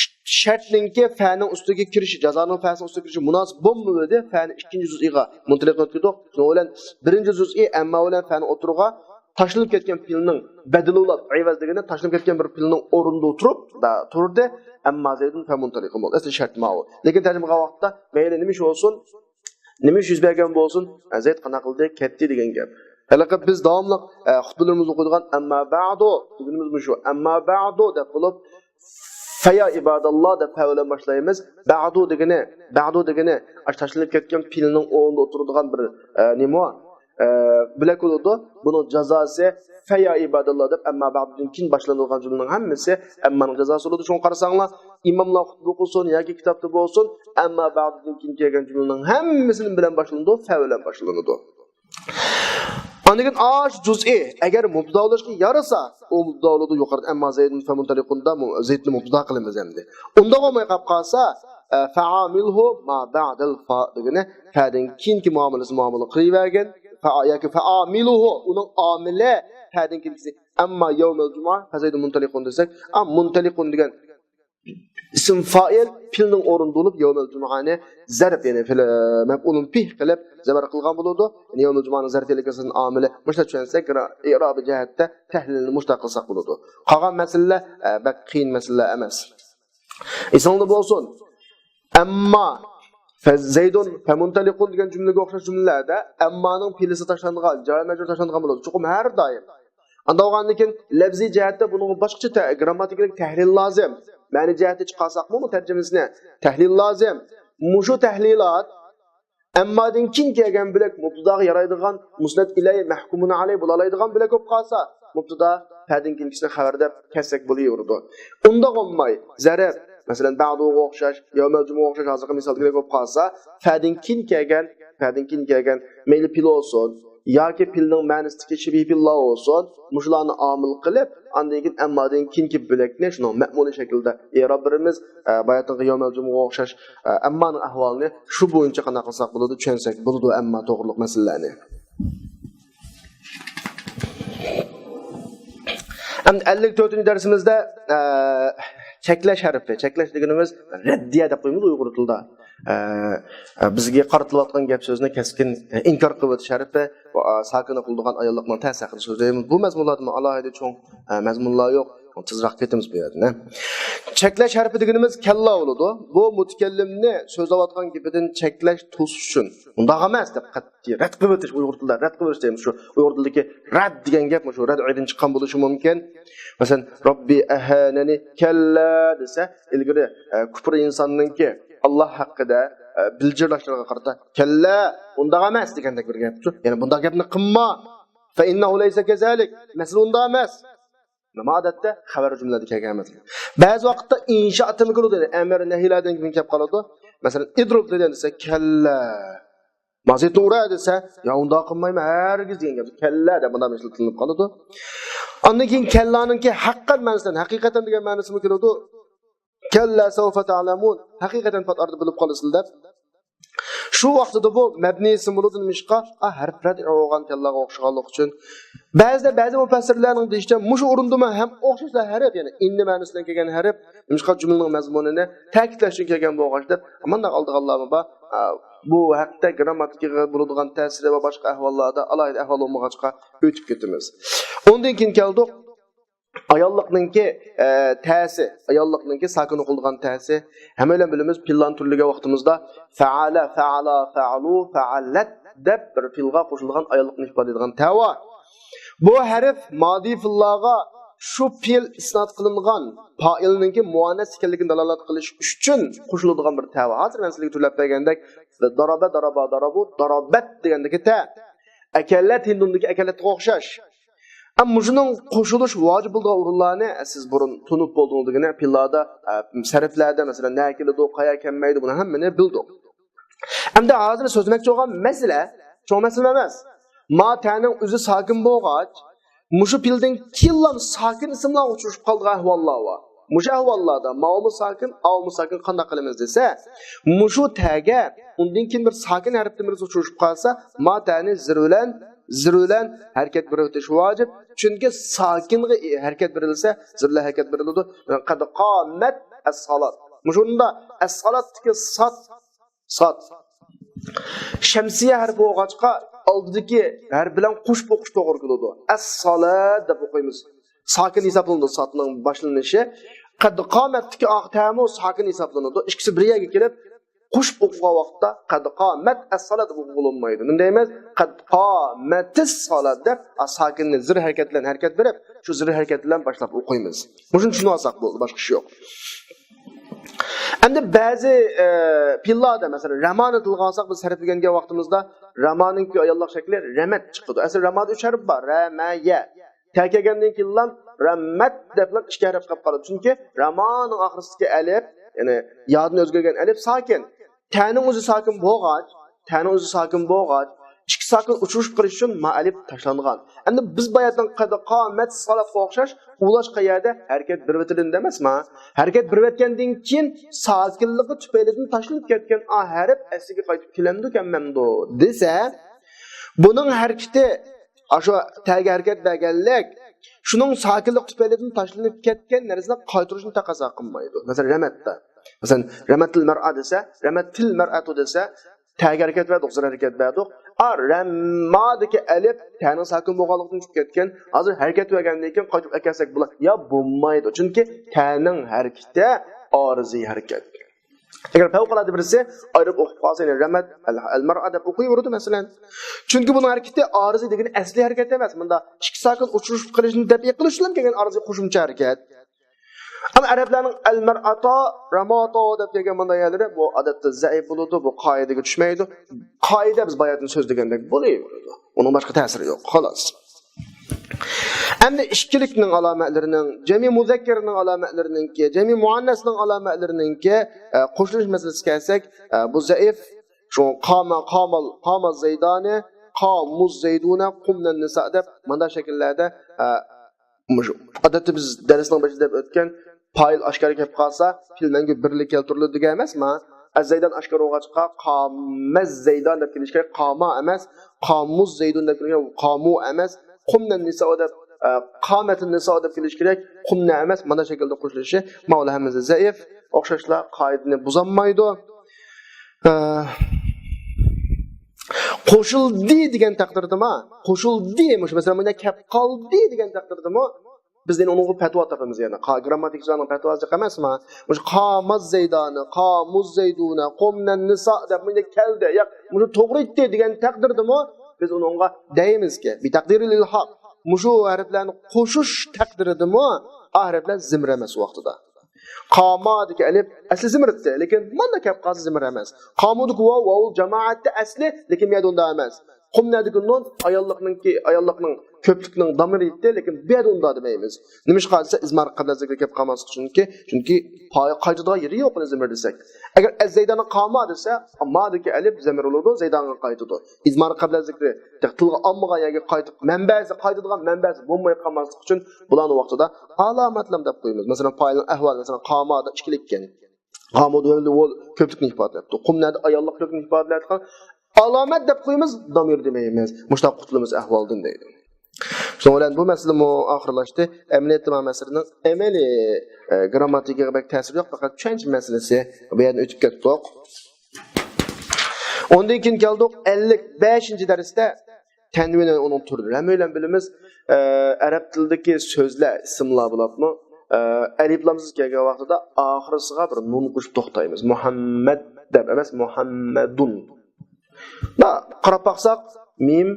ش-، شەرتنىڭكى فەنىڭ ئۈستىگە كىرىشى، جازانىڭ فەسىنىڭ ئۈستىگە كىرىشى مۇناسىپ بولمىدى. فەنى ئىككىنچى جۇزئىغا مۇنتەلىق ئۆتكۈزدۇق. شۇنىڭ بىلەن بىرىنچى جۇزئى ئەمما بىلەن فەنى ئوتتۇرىغا تاشلىنىپ كەتكەن پېئىلنىڭ بەدىلى بولاپ، ئەۋەز دېگىنى تاشلىنىپ كەتكەن بىر پېئىلنىڭ ئورنىدا ئولتۇرۇپ، دا، تۇردى. ئەمما زەيدۇن فەمۇنتەلىقۇن بولدى. ئەسلى شەرت ماۋۇ. لېكىن تەرجىمە قىلغان ۋاقىتتا مەيلى نېمە ئىش بولسۇن، نېمە ئىش يۈز بەرگەن بولسۇن، زەيد قانداق قىلدى؟ كەتتى دېگەن گەپ. ھېلىقى بىز داۋاملىق، ئە، خۇتبىلىرىمىزدە ئوقۇيدىغان ئەمما بەئدۇ دېگىنىمىز مۇشۇ. ئەمما بەئدۇ دەپ بولۇپ، فەيا ئىباداللا دەپ فە بىلەن باشلايمىز. بەئدۇ دېگىنى، بەئدۇ دېگىنى ئاشۇ تاشلىنىپ كەتكەن پېئىلنىڭ ئورنىدا ئولتۇرىدىغان بىر، ئە، نېمە ئۇ؟ ئە، بۆلەك بولىدۇ. بۇنىڭ جازاسى فەيا ئىباداللا دەپ، ئەمما بەئدۇدىن كېيىن باشلىنىدىغان جۈملىنىڭ ھەممىسى ئەممانىڭ جازاسى بولىدۇ. شۇڭا قارىساڭلار، ئىماملار خۇتبە ئوقۇسۇن ياكى كىتابتا بولسۇن، ئەمما بەئدۇدىن كېيىن كەلگەن جۈملىنىڭ ھەممىسى نېمە بىلەن باشلىنىدۇ؟ فە بىلەن باشلىنىدۇ. ئاندىن كېيىن ئاش جۇزئى، ئەگەر مۇبتىدا بولۇشقا يارىسا، ئۇ مۇبتىدا بولىدۇ. يۇقىرىدا ئەمما زەيدۇن فەمۇنتەلىقۇندا مۇ-، زەيدنى مۇبتىدا قىلىمىز ئەمدى. ئۇنداق بولماي قاپ قالسا، ئە، فەئامىلھۇ ما بەئدەل فا دېگىنى، فەدىن كېيىنكى مۇئامىلىسى مۇئامىلە قىلىۋەرگىن. فە-، ياكى فەئامىلۇھۇ، ئۇنىڭ ئامىلى فەدىن كېيىنكىسى. ئەمما يەۋمەل جۇمۇئە، فەزەيدۇن مۇنتەلىقۇن دېسەك، ئا، مۇنتەلىقۇن دېگەن ئىسىم فائىل پېئىلنىڭ ئورنىدا بولۇپ، يەۋمەل جۇمۇئەنى زەرپ، يەنى فېئىل، مەپئۇلۇن بىھ قىلىپ زەبەر قىلغان بولىدۇ. يەنى يەۋمەل جۇمۇئەنىڭ زەرپىيەتلىك ئىسىمنىڭ ئامىلى مۇشۇنداق چۈشەنسەك، ئېرابى جەھەتتە تەھلىلنى مۇشۇنداق قىلساق بولىدۇ. قالغان مەسىلىلەر، ئە، بەك قىيىن مەسىلىلەر ئەمەس. ئېسىڭلاردا بولسۇن. ئەمما فە-، زەيدۇن فەمۇنتەلىقۇن دېگەن جۈملىگە ئوخشاش جۈملىلەردە ئەممانىڭ پېئىلى تاشلانغان، جار مەجرۇر تاشلانغان بولىدۇ. چوقۇم ھەر دائىم. ئانداق بولغاندىن كېيىن لەپزىي جەھەتتە بۇنىڭغا باشقىچە تە-، گىرامماتىكىلىق تەھلىل لازىم. مەنە جەھەتتە چىقارساقمۇ بۇ تەرجىمىسىنى تەھلىل لازىم. مۇشۇ تەھلىلات ئەممادىن كېيىن كەلگەن بۆلەك مۇبتىداغا يارايدىغان مۇسنەد ئىلەي مەھكۇمۇن ئەلەي بولالايدىغان بۆلەك بولۇپ قالسا، مۇبتىدا فەدىن كېيىنكىسىنى خەۋەر دەپ كەتسەك بولۇۋېرىدۇ. ئۇنداق بولماي، زەرەپ، مەسىلەن، بەئدۇغا ئوخشاش، يەۋمەل جۇمۇئەگە ئوخشاش، ھازىرقى مىسالدىكىدەك بولۇپ قالسا، فەدىن كېيىن كەلگەن، فەدىن كېيىن كەلگەن، مەيلى پېئىل بولسۇن ياكى پېئىلنىڭ مەنىسىدىكى شىبھى پېئىللار بولسۇن، مۇشۇلارنى ئامىل قىلىپ، ئاندىن كېيىن ئەممادىن كېيىنكى بۆلەكنى شۇنىڭ مەزمۇنى شەكلىدە ئېراب بېرىمىز. ئە، باياتىنقى يەۋمەل جۇمۇئەگە ئوخشاش، ئە، ئەممانىڭ ئەھۋالىنى شۇ بويىچە قانداق قىلساق بولىدۇ، چۈشەنسەك بولىدۇ ئەمما توغرىلىق مەسىلىلەرنى. ئەمدى ئەللىك تۆتىنچى دەرسىمىزدە، ئە، چەكلەش ھەرپى. چەكلەش دېگىنىمىز رەددىيە دەپ قويىمىز ئۇيغۇر تىلىدا. ئە، ئە، بىزگە قارىتىلىۋاتقان گەپ سۆزنى كەسكىن، ئە، ئىنكار قىلىۋېتىش ھەرپى، ئە، ساكىن قىلىدىغان ئايانلىقنىڭ تەسىرىنى سۆزلەيمىز. بۇ مەزمۇنلاردىمۇ ئالاھىدە چوڭ، ئە، مەزمۇنلار يوق. تېزراق كېتىمىز بۇ يەردىن، ھە. چەكلەش ھەرپى دېگىنىمىز كەللا بولىدۇ. بۇ مۇتەكەللىمنى سۆزلەۋاتقان گېپىدىن چەكلەش، توسۇش ئۈچۈن. ئۇنداق ئەمەس دەپ قەتئىي رەت قىلىۋېتىش، ئۇيغۇر تىلىدا رەت قىلىۋېتىش دەيمىز. شۇ ئۇيغۇر تىلىدىكى رەت دېگەن گەپ مۇشۇ رەدئىدىن چىققان بولۇشى مۇمكىن. مەسىلەن، رەببى ئەھانەنى كەللا دېسە، ئىلگىرى، ئە، كۇپۇر ئىنساننىڭكى ئاللا ھەققىدە، ئە، بىلجىرلاشلىرىغا قارىتا كەللا، ئۇنداق ئەمەس دېگەندەك بىر گەپ. يەنى بۇنداق گەپنى قىلما. فەئىننەھۇ لەيسە كەزالىك. مەسىلە ئۇنداق ئەمەس. نېمە ئادەتتە خەۋەر جۈملىدە كەلگەن مەسىلە. بەزى ۋاقىتتا ئىنشائاتىمۇ كېلىدۇ، يەنى ئەمر نەھىلەردىن كېيىن كېلىپ قالىدۇ. مەسىلەن، ئىدرۇب دېدى دېسە، كەللا. مازىتنى ئۇرە دېسە، يا ئۇنداق قىلمايمەن، ھەرگىز دېگەن گەپ. كەللا دەپ مۇنداق ئىشلىتىلىپ قالىدۇ. ئاندىن كېيىن كەللانىڭكى ھەققەن مەنىسىدىن ھەقىقەتەن دېگەن مەنىسىمۇ كېلىدۇ. كەللا سەۋفە تەئلەمۇن. ھەقىقەتەن پات ئارىدا بىلىپ قالىسىلەر دەپ. شۇ ۋاقتىدا بۇ مەبنىسى بولىدۇ نېمىشقا؟ ئا، ھەرپ رەدئى بولغان كەللاغا ئوخشىغانلىقى ئۈچۈن. بەزىدە بەزى مۇپەسسىرلەرنىڭ دېيىشىچە، مۇشۇ ئورۇندىمۇ ھەم ئوخشاشلا ھەرپ، يەنى ئىننى مەنىسى بىلەن كەلگەن ھەرپ، نېمىشقا جۈملىنىڭ مەزمۇنىنى تەكىتلەش ئۈچۈن كەلگەن بولغاچ دەپ، مانداق ئالىدىغانلارمۇ بار. ئا، بۇ ھەقتە گرامماتىكىغا بولىدىغان تەسىرى ۋە باشقا ئەھۋاللاردا ئالاھىدە ئەھۋال بولمىغاچقا ئۆتۈپ كېتىمىز. ئۇندىن كېيىن كەلدۇق. ئايانلىقنىڭكى، ئە، تەسى، ئايانلىقنىڭكى ساكىن ئوقۇلىدىغان تەسى. ھەممەيلەن بىلىمىز، پېئىللارنى تۈرلىگەن ۋاقتىمىزدا فەئەلە، فەئەلە، فەئەلۇ، فەئەلەت دەپ بىر پېئىلغا قوشۇلغان ئايانلىقنى ئىپادىلەيدىغان تە بار. بۇ ھەرپ مادىي پېئىللارغا شۇ پېئىل ئىسناد قىلىنغان پائىلنىڭكى مۇئەننەس ئىكەنلىكىنى دالالەت قىلىش ئۈچۈن قوشۇلىدىغان بىر تە بار. ھازىر مەن سىزگە تۈرلەپ بەرگەندەك، دارابە، دارابا، دارابۇ، دارابەت دېگەندىكى تە. ئەكەلەت ھىندۇندىكى ئەكەلەتكە ئوخشاش. ئەمما مۇشۇنىڭ قوشۇلۇش ۋاجىپ بولىدىغان ئورۇنلارنى سىز بۇرۇن تونۇپ بولدىڭىز دېگىنى پېئىللاردا، ئە، سەرپلەردە، مەسىلەن، نە كېلىدۇ، قايا كەلمەيدۇ، بۇنى ھەممىنى بىلدۇق. ئەمدى ھازىر سۆزلىمەكچى بولغان مەسىلە چوڭ مەسىلە ئەمەس. ما تەنىڭ ئۆزى ساكىن بولغاچ، مۇشۇ پېئىلدىن كېيىنلا ساكىن ئىسىملارغا ئۇچرىشىپ قالىدىغان ئەھۋاللار بار. مۇشۇ ئەھۋاللاردا ماۋۇمۇ ساكىن، ئاۋۇمۇ ساكىن قانداق قىلىمىز دېسە، مۇشۇ تەگە ئۇندىن كېيىن بىر ساكىن ھەرپتىن بىرسى ئۇچرىشىپ قالسا، ما تەنى زىر بىلەن زىر بىلەن ھەرىكەت بېرىۋېتىش ۋاجىپ. چۈنكى ساكىنغا ھەرىكەت بېرىلسە، زىر بىلەن ھەرىكەت بېرىلىدۇ. قەد قامەت ئەس-سالات. مۇشۇ ئورۇندا ئەس-سالاتتىكى سات، سات. شەمسىيە ھەرپى بولغاچقا، ئالدىدىكى ھەرپ بىلەن قوشۇپ ئوقۇش توغرا كېلىدۇ. ئەس-سالات دەپ ئوقۇيمىز. ساكىن ھېسابلىنىدۇ ساتنىڭ باشلىنىشى. قەد قامەتتىكى ئاق تەمۇ ساكىن ھېسابلىنىدۇ. ئىككىسى بىر يەرگە كېلىپ، قوشۇپ ئوقۇغان ۋاقىتتا قەد قامەت ئەس-سالات دەپ ئوقۇغىلى بولمايدۇ. نېمە دەيمىز؟ قەد قامەتىس سالات دەپ، ئا، ساكىننى زىر ھەرىكەت بىلەن ھەرىكەت بېرىپ، شۇ زىر ھەرىكەت بىلەن باشلاپ ئوقۇيمىز. مۇشۇنى چۈشىنىۋالساق بولدى، باشقا ئىش يوق. ئەمدى بەزى، ئە، پېئىللاردا، مەسىلەن، رەمانى تىلغا ئالساق، بىز ھەرپ ئۆگەنگەن ۋاقتىمىزدا رەمانىڭكى ئايانلىق شەكلى رەمەت چىقىدۇ. ئەسلى رەمادا ئۈچ ھەرپ بار. رە، مە، يە. تە كەلگەندىن كېيىنلا رەمەت دەپلا ئىككى ھەرپ قېلىپ قالىدۇ. چۈنكى رەمانىڭ ئاخىرىسىدىكى ئەلىپ، يەنى يادىن ئۆزگەرگەن ئەلىپ ساكىن. تەنىڭ ئۆزى ساكىن بولغاچ، تەنىڭ ئۆزى ساكىن بولغاچ، ئىككى ساكىن ئۇچرىشىپ قېلىش ئۈچۈن ما ئەلىپ تاشلانغان. ئەمدى بىز باياتىن قەد قامەت سالاتقا ئوخشاش ئۇلاشقا يەردە ھەرىكەت بېرىۋېتىلدى ئەمەسما؟ ھەرىكەت بېرىۋەتكەندىن كېيىن ساكىنلىقى تۈپەيلىدىن تاشلىنىپ كەتكەن ئا ھەرپ ئەسلىگە قايتىپ كېلەمدۇ كەلمەمدۇ دېسە، بۇنىڭ ھەرىكىتى، ئاشۇ تەگە ھەرىكەت بەرگەنلىك، شۇنىڭ ساكىنلىق تۈپەيلىدىن تاشلىنىپ كەتكەن نەرسىنى قايتۇرۇشنى تەقەززا قىلمايدۇ. مەسىلەن، رەمەتتە. مەسىلەن، رەمەتىل مەرئە دېسە، رەمەتىل مەرئەتۇ دېسە، تەگە ھەرىكەت بەردۇق، زىر ھەرىكەت بەردۇق. ئا، رەممادىكى ئەلىپ تەنىڭ ساكىن بولغانلىقتىن چۈشۈپ كەتكەن. ھازىر ھەرىكەت بەرگەندىن كېيىن قايتۇرۇپ ئەكەلسەك بولار. يا، بولمايدۇ. چۈنكى تەنىڭ ھەرىكىتى ئارىزىي ھەرىكەت. ئەگەر پەۋقۇلئاددە بىرسى ئايرىپ ئوقۇپ قالسا، يەنى رەمەت ئەل، ئەل مەرئە دەپ ئوقۇۋېرىدۇ، مەسىلەن. چۈنكى بۇنىڭ ھەرىكىتى ئارىزىي دېگىنى ئەسلىي ھەرىكەت ئەمەس. مۇندا ئىككى ساكىن ئۇچرىشىپ قېلىشنى دەپ ئېقىلىش بىلەن كەلگەن ئارىزىي قوشۇمچە ھەرىكەت. ئەمما ئەرەبلەرنىڭ ئەل مەرئاتا، رەماتا دەپ كەلگەن مۇنداق يەرلىرى، بۇ ئادەتتە زەئىپ بولىدۇ، بۇ قائىدىگە چۈشمەيدۇ. قائىدە بىز باياتىن سۆزلىگەندەك بولۇۋېرىدۇ. ئۇنىڭ باشقا تەسىرى يوق، خالاس. ئەمدى ئىككىلىكنىڭ ئالامەتلىرىنىڭ، جەمئى مۇزەككەرنىڭ ئالامەتلىرىنىڭكى، جەمئى مۇئەننەسنىڭ ئالامەتلىرىنىڭكى، ئە، قوشۇلۇش مەسىلىسىگە كەلسەك، ئە، بۇ زەئىپ. شۇ قاما، قامال، قاما زەيدانى، قامۇز زەيدۇنە، قۇمنەن نىسا دەپ مانداق شەكىللەردە، ئە، مۇشۇ ئادەتتە بىز دەرسنىڭ بېشىدا دەپ ئۆتكەن پائىل ئاشكارا كەپ قالسا، پېئىل مەنگە بىرلىك كەلتۈرۈلىدۇ دېگەن ئەمەسما؟ ئەز زەيدان ئاشكارا بولغاچقا، قامەز زەيدان دەپ كېلىشى كېرەك. قاما ئەمەس، قامۇز زەيدۇن دەپ كېلىشى كېرەك. قامۇ ئەمەس، قۇمنەن نىسا دەپ ئە، قامەتىن نىسا دەپ كېلىشى كېرەك. قۇمنە ئەمەس، مانا شەكىلدە قوشۇلۇشى ماۋلا ھەممىسى زەئىف. ئوخشاشلا قائىدىنى بۇزالمايدۇ. ئە، قوشۇلدى دېگەن تەقدىردىمۇ، قوشۇلدى، مۇشۇ مەسىلەن، مۇنداق كەپ قالدى دېگەن تەقدىردىمۇ، بىز يەنە ئۇنىڭغا پەتىۋا تاپىمىز يەنە. قا-، گرامماتىكىچىلارنىڭ پەتىۋاسى جىق ئەمەسمۇ؟ مۇشۇ قاماز زەيدانى، قامۇز زەيدۇنە، قومنەن نىسا دەپ مۇنداق كەلدى. ياق، مۇشۇ توغرا ئېيتتى دېگەن تەقدىردىمۇ، بىز ئۇنىڭغا دەيمىزكى، بىتەقدىرىل ئىلھاق. مۇشۇ ھەرپلەرنى قوشۇش تەقدىرىدىمۇ، ئا ھەرپلەر زىمىر ئەمەس ۋاقتىدا. قامادىكى ئەلىپ ئەسلى زىمىرتتى، لېكىن مانا كەپ قالسا زىمىر ئەمەس. قامۇدىكى ۋاۋ، ۋاۋۇل جامائەتتە ئەسلى، لېكىن بۇ يەردە ئۇنداق ئەمەس. قۇمنەدىكى نۇن ئاياللىقنىڭكى، ئاياللىقنىڭ كۆپلۈكنىڭ دامىرى ئىدى، لېكىن بۇ يەردە ئۇنداق دېمەيمىز. نېمىشقا دېسە، ئىزمار قەبلە زىكرى كەپ قالماسلىق ئۈچۈنكى، چۈنكى پايا قايتىدىغان يېرى يوق ئۇنى زىمىر دېسەك. ئەگەر ئەز زەيدانى قاما دېسە، مادىكى ئەلىپ زەمىر بولىدۇ، زەيدانغا قايتىدۇ. ئىزمار قەبلە زىكرى تىلغا ئالمىغان يەرگە قايتىپ، مەنبەسى، قايتىدىغان مەنبەسى بولماي قالماسلىق ئۈچۈن بۇلارنى ۋاقتىدا ئالامەتلەم دەپ قويىمىز. مەسىلەن، پائىلنىڭ ئەھۋالى، مەسىلەن، قامادا ئىككىلىككەن. قامۇد ۋەزنى ۋول كۆپلۈكنى ئىپادىلەپتۇ. قۇمنەدە ئاياللىق كۆپلۈكنى ئىپادىلەيدىغان ئالامەت دەپ قويىمىز، دامىر دېمەيمىز. مۇشۇنداق قۇتۇلىمىز ئەھۋالدىن دەيدۇ. شۇنىڭ بىلەن بۇ مەسىلىمۇ ئاخىرلاشتى. ئەمەلىيەتتە مانا مەسىلىنىڭ ئەمەلىي، ئە، گرامماتىكىغا بەك تەسىرى يوق، پەقەت چۈشەنچە مەسىلىسى. بۇ يەردىن ئۆتۈپ كەتتۇق. ئۇندىن كېيىن كەلدۇق ئەللىك بەشىنچى دەرستە. تەنۋىن، ئۇنىڭ تۈرلىرى ھەممەيلەن بىلىمىز. ئە، ئەرەب تىلىدىكى سۆزلەر، ئىسىملار بولۇپمۇ، ئە، ئەلىپلامسىز كەلگەن ۋاقتىدا ئاخىرىسىغا بىر نۇن قوشۇپ توختايمىز. مۇھەممەد دەپ ئەمەس، مۇھەممەدۇن. دا، قاراپ باقساق، مىم،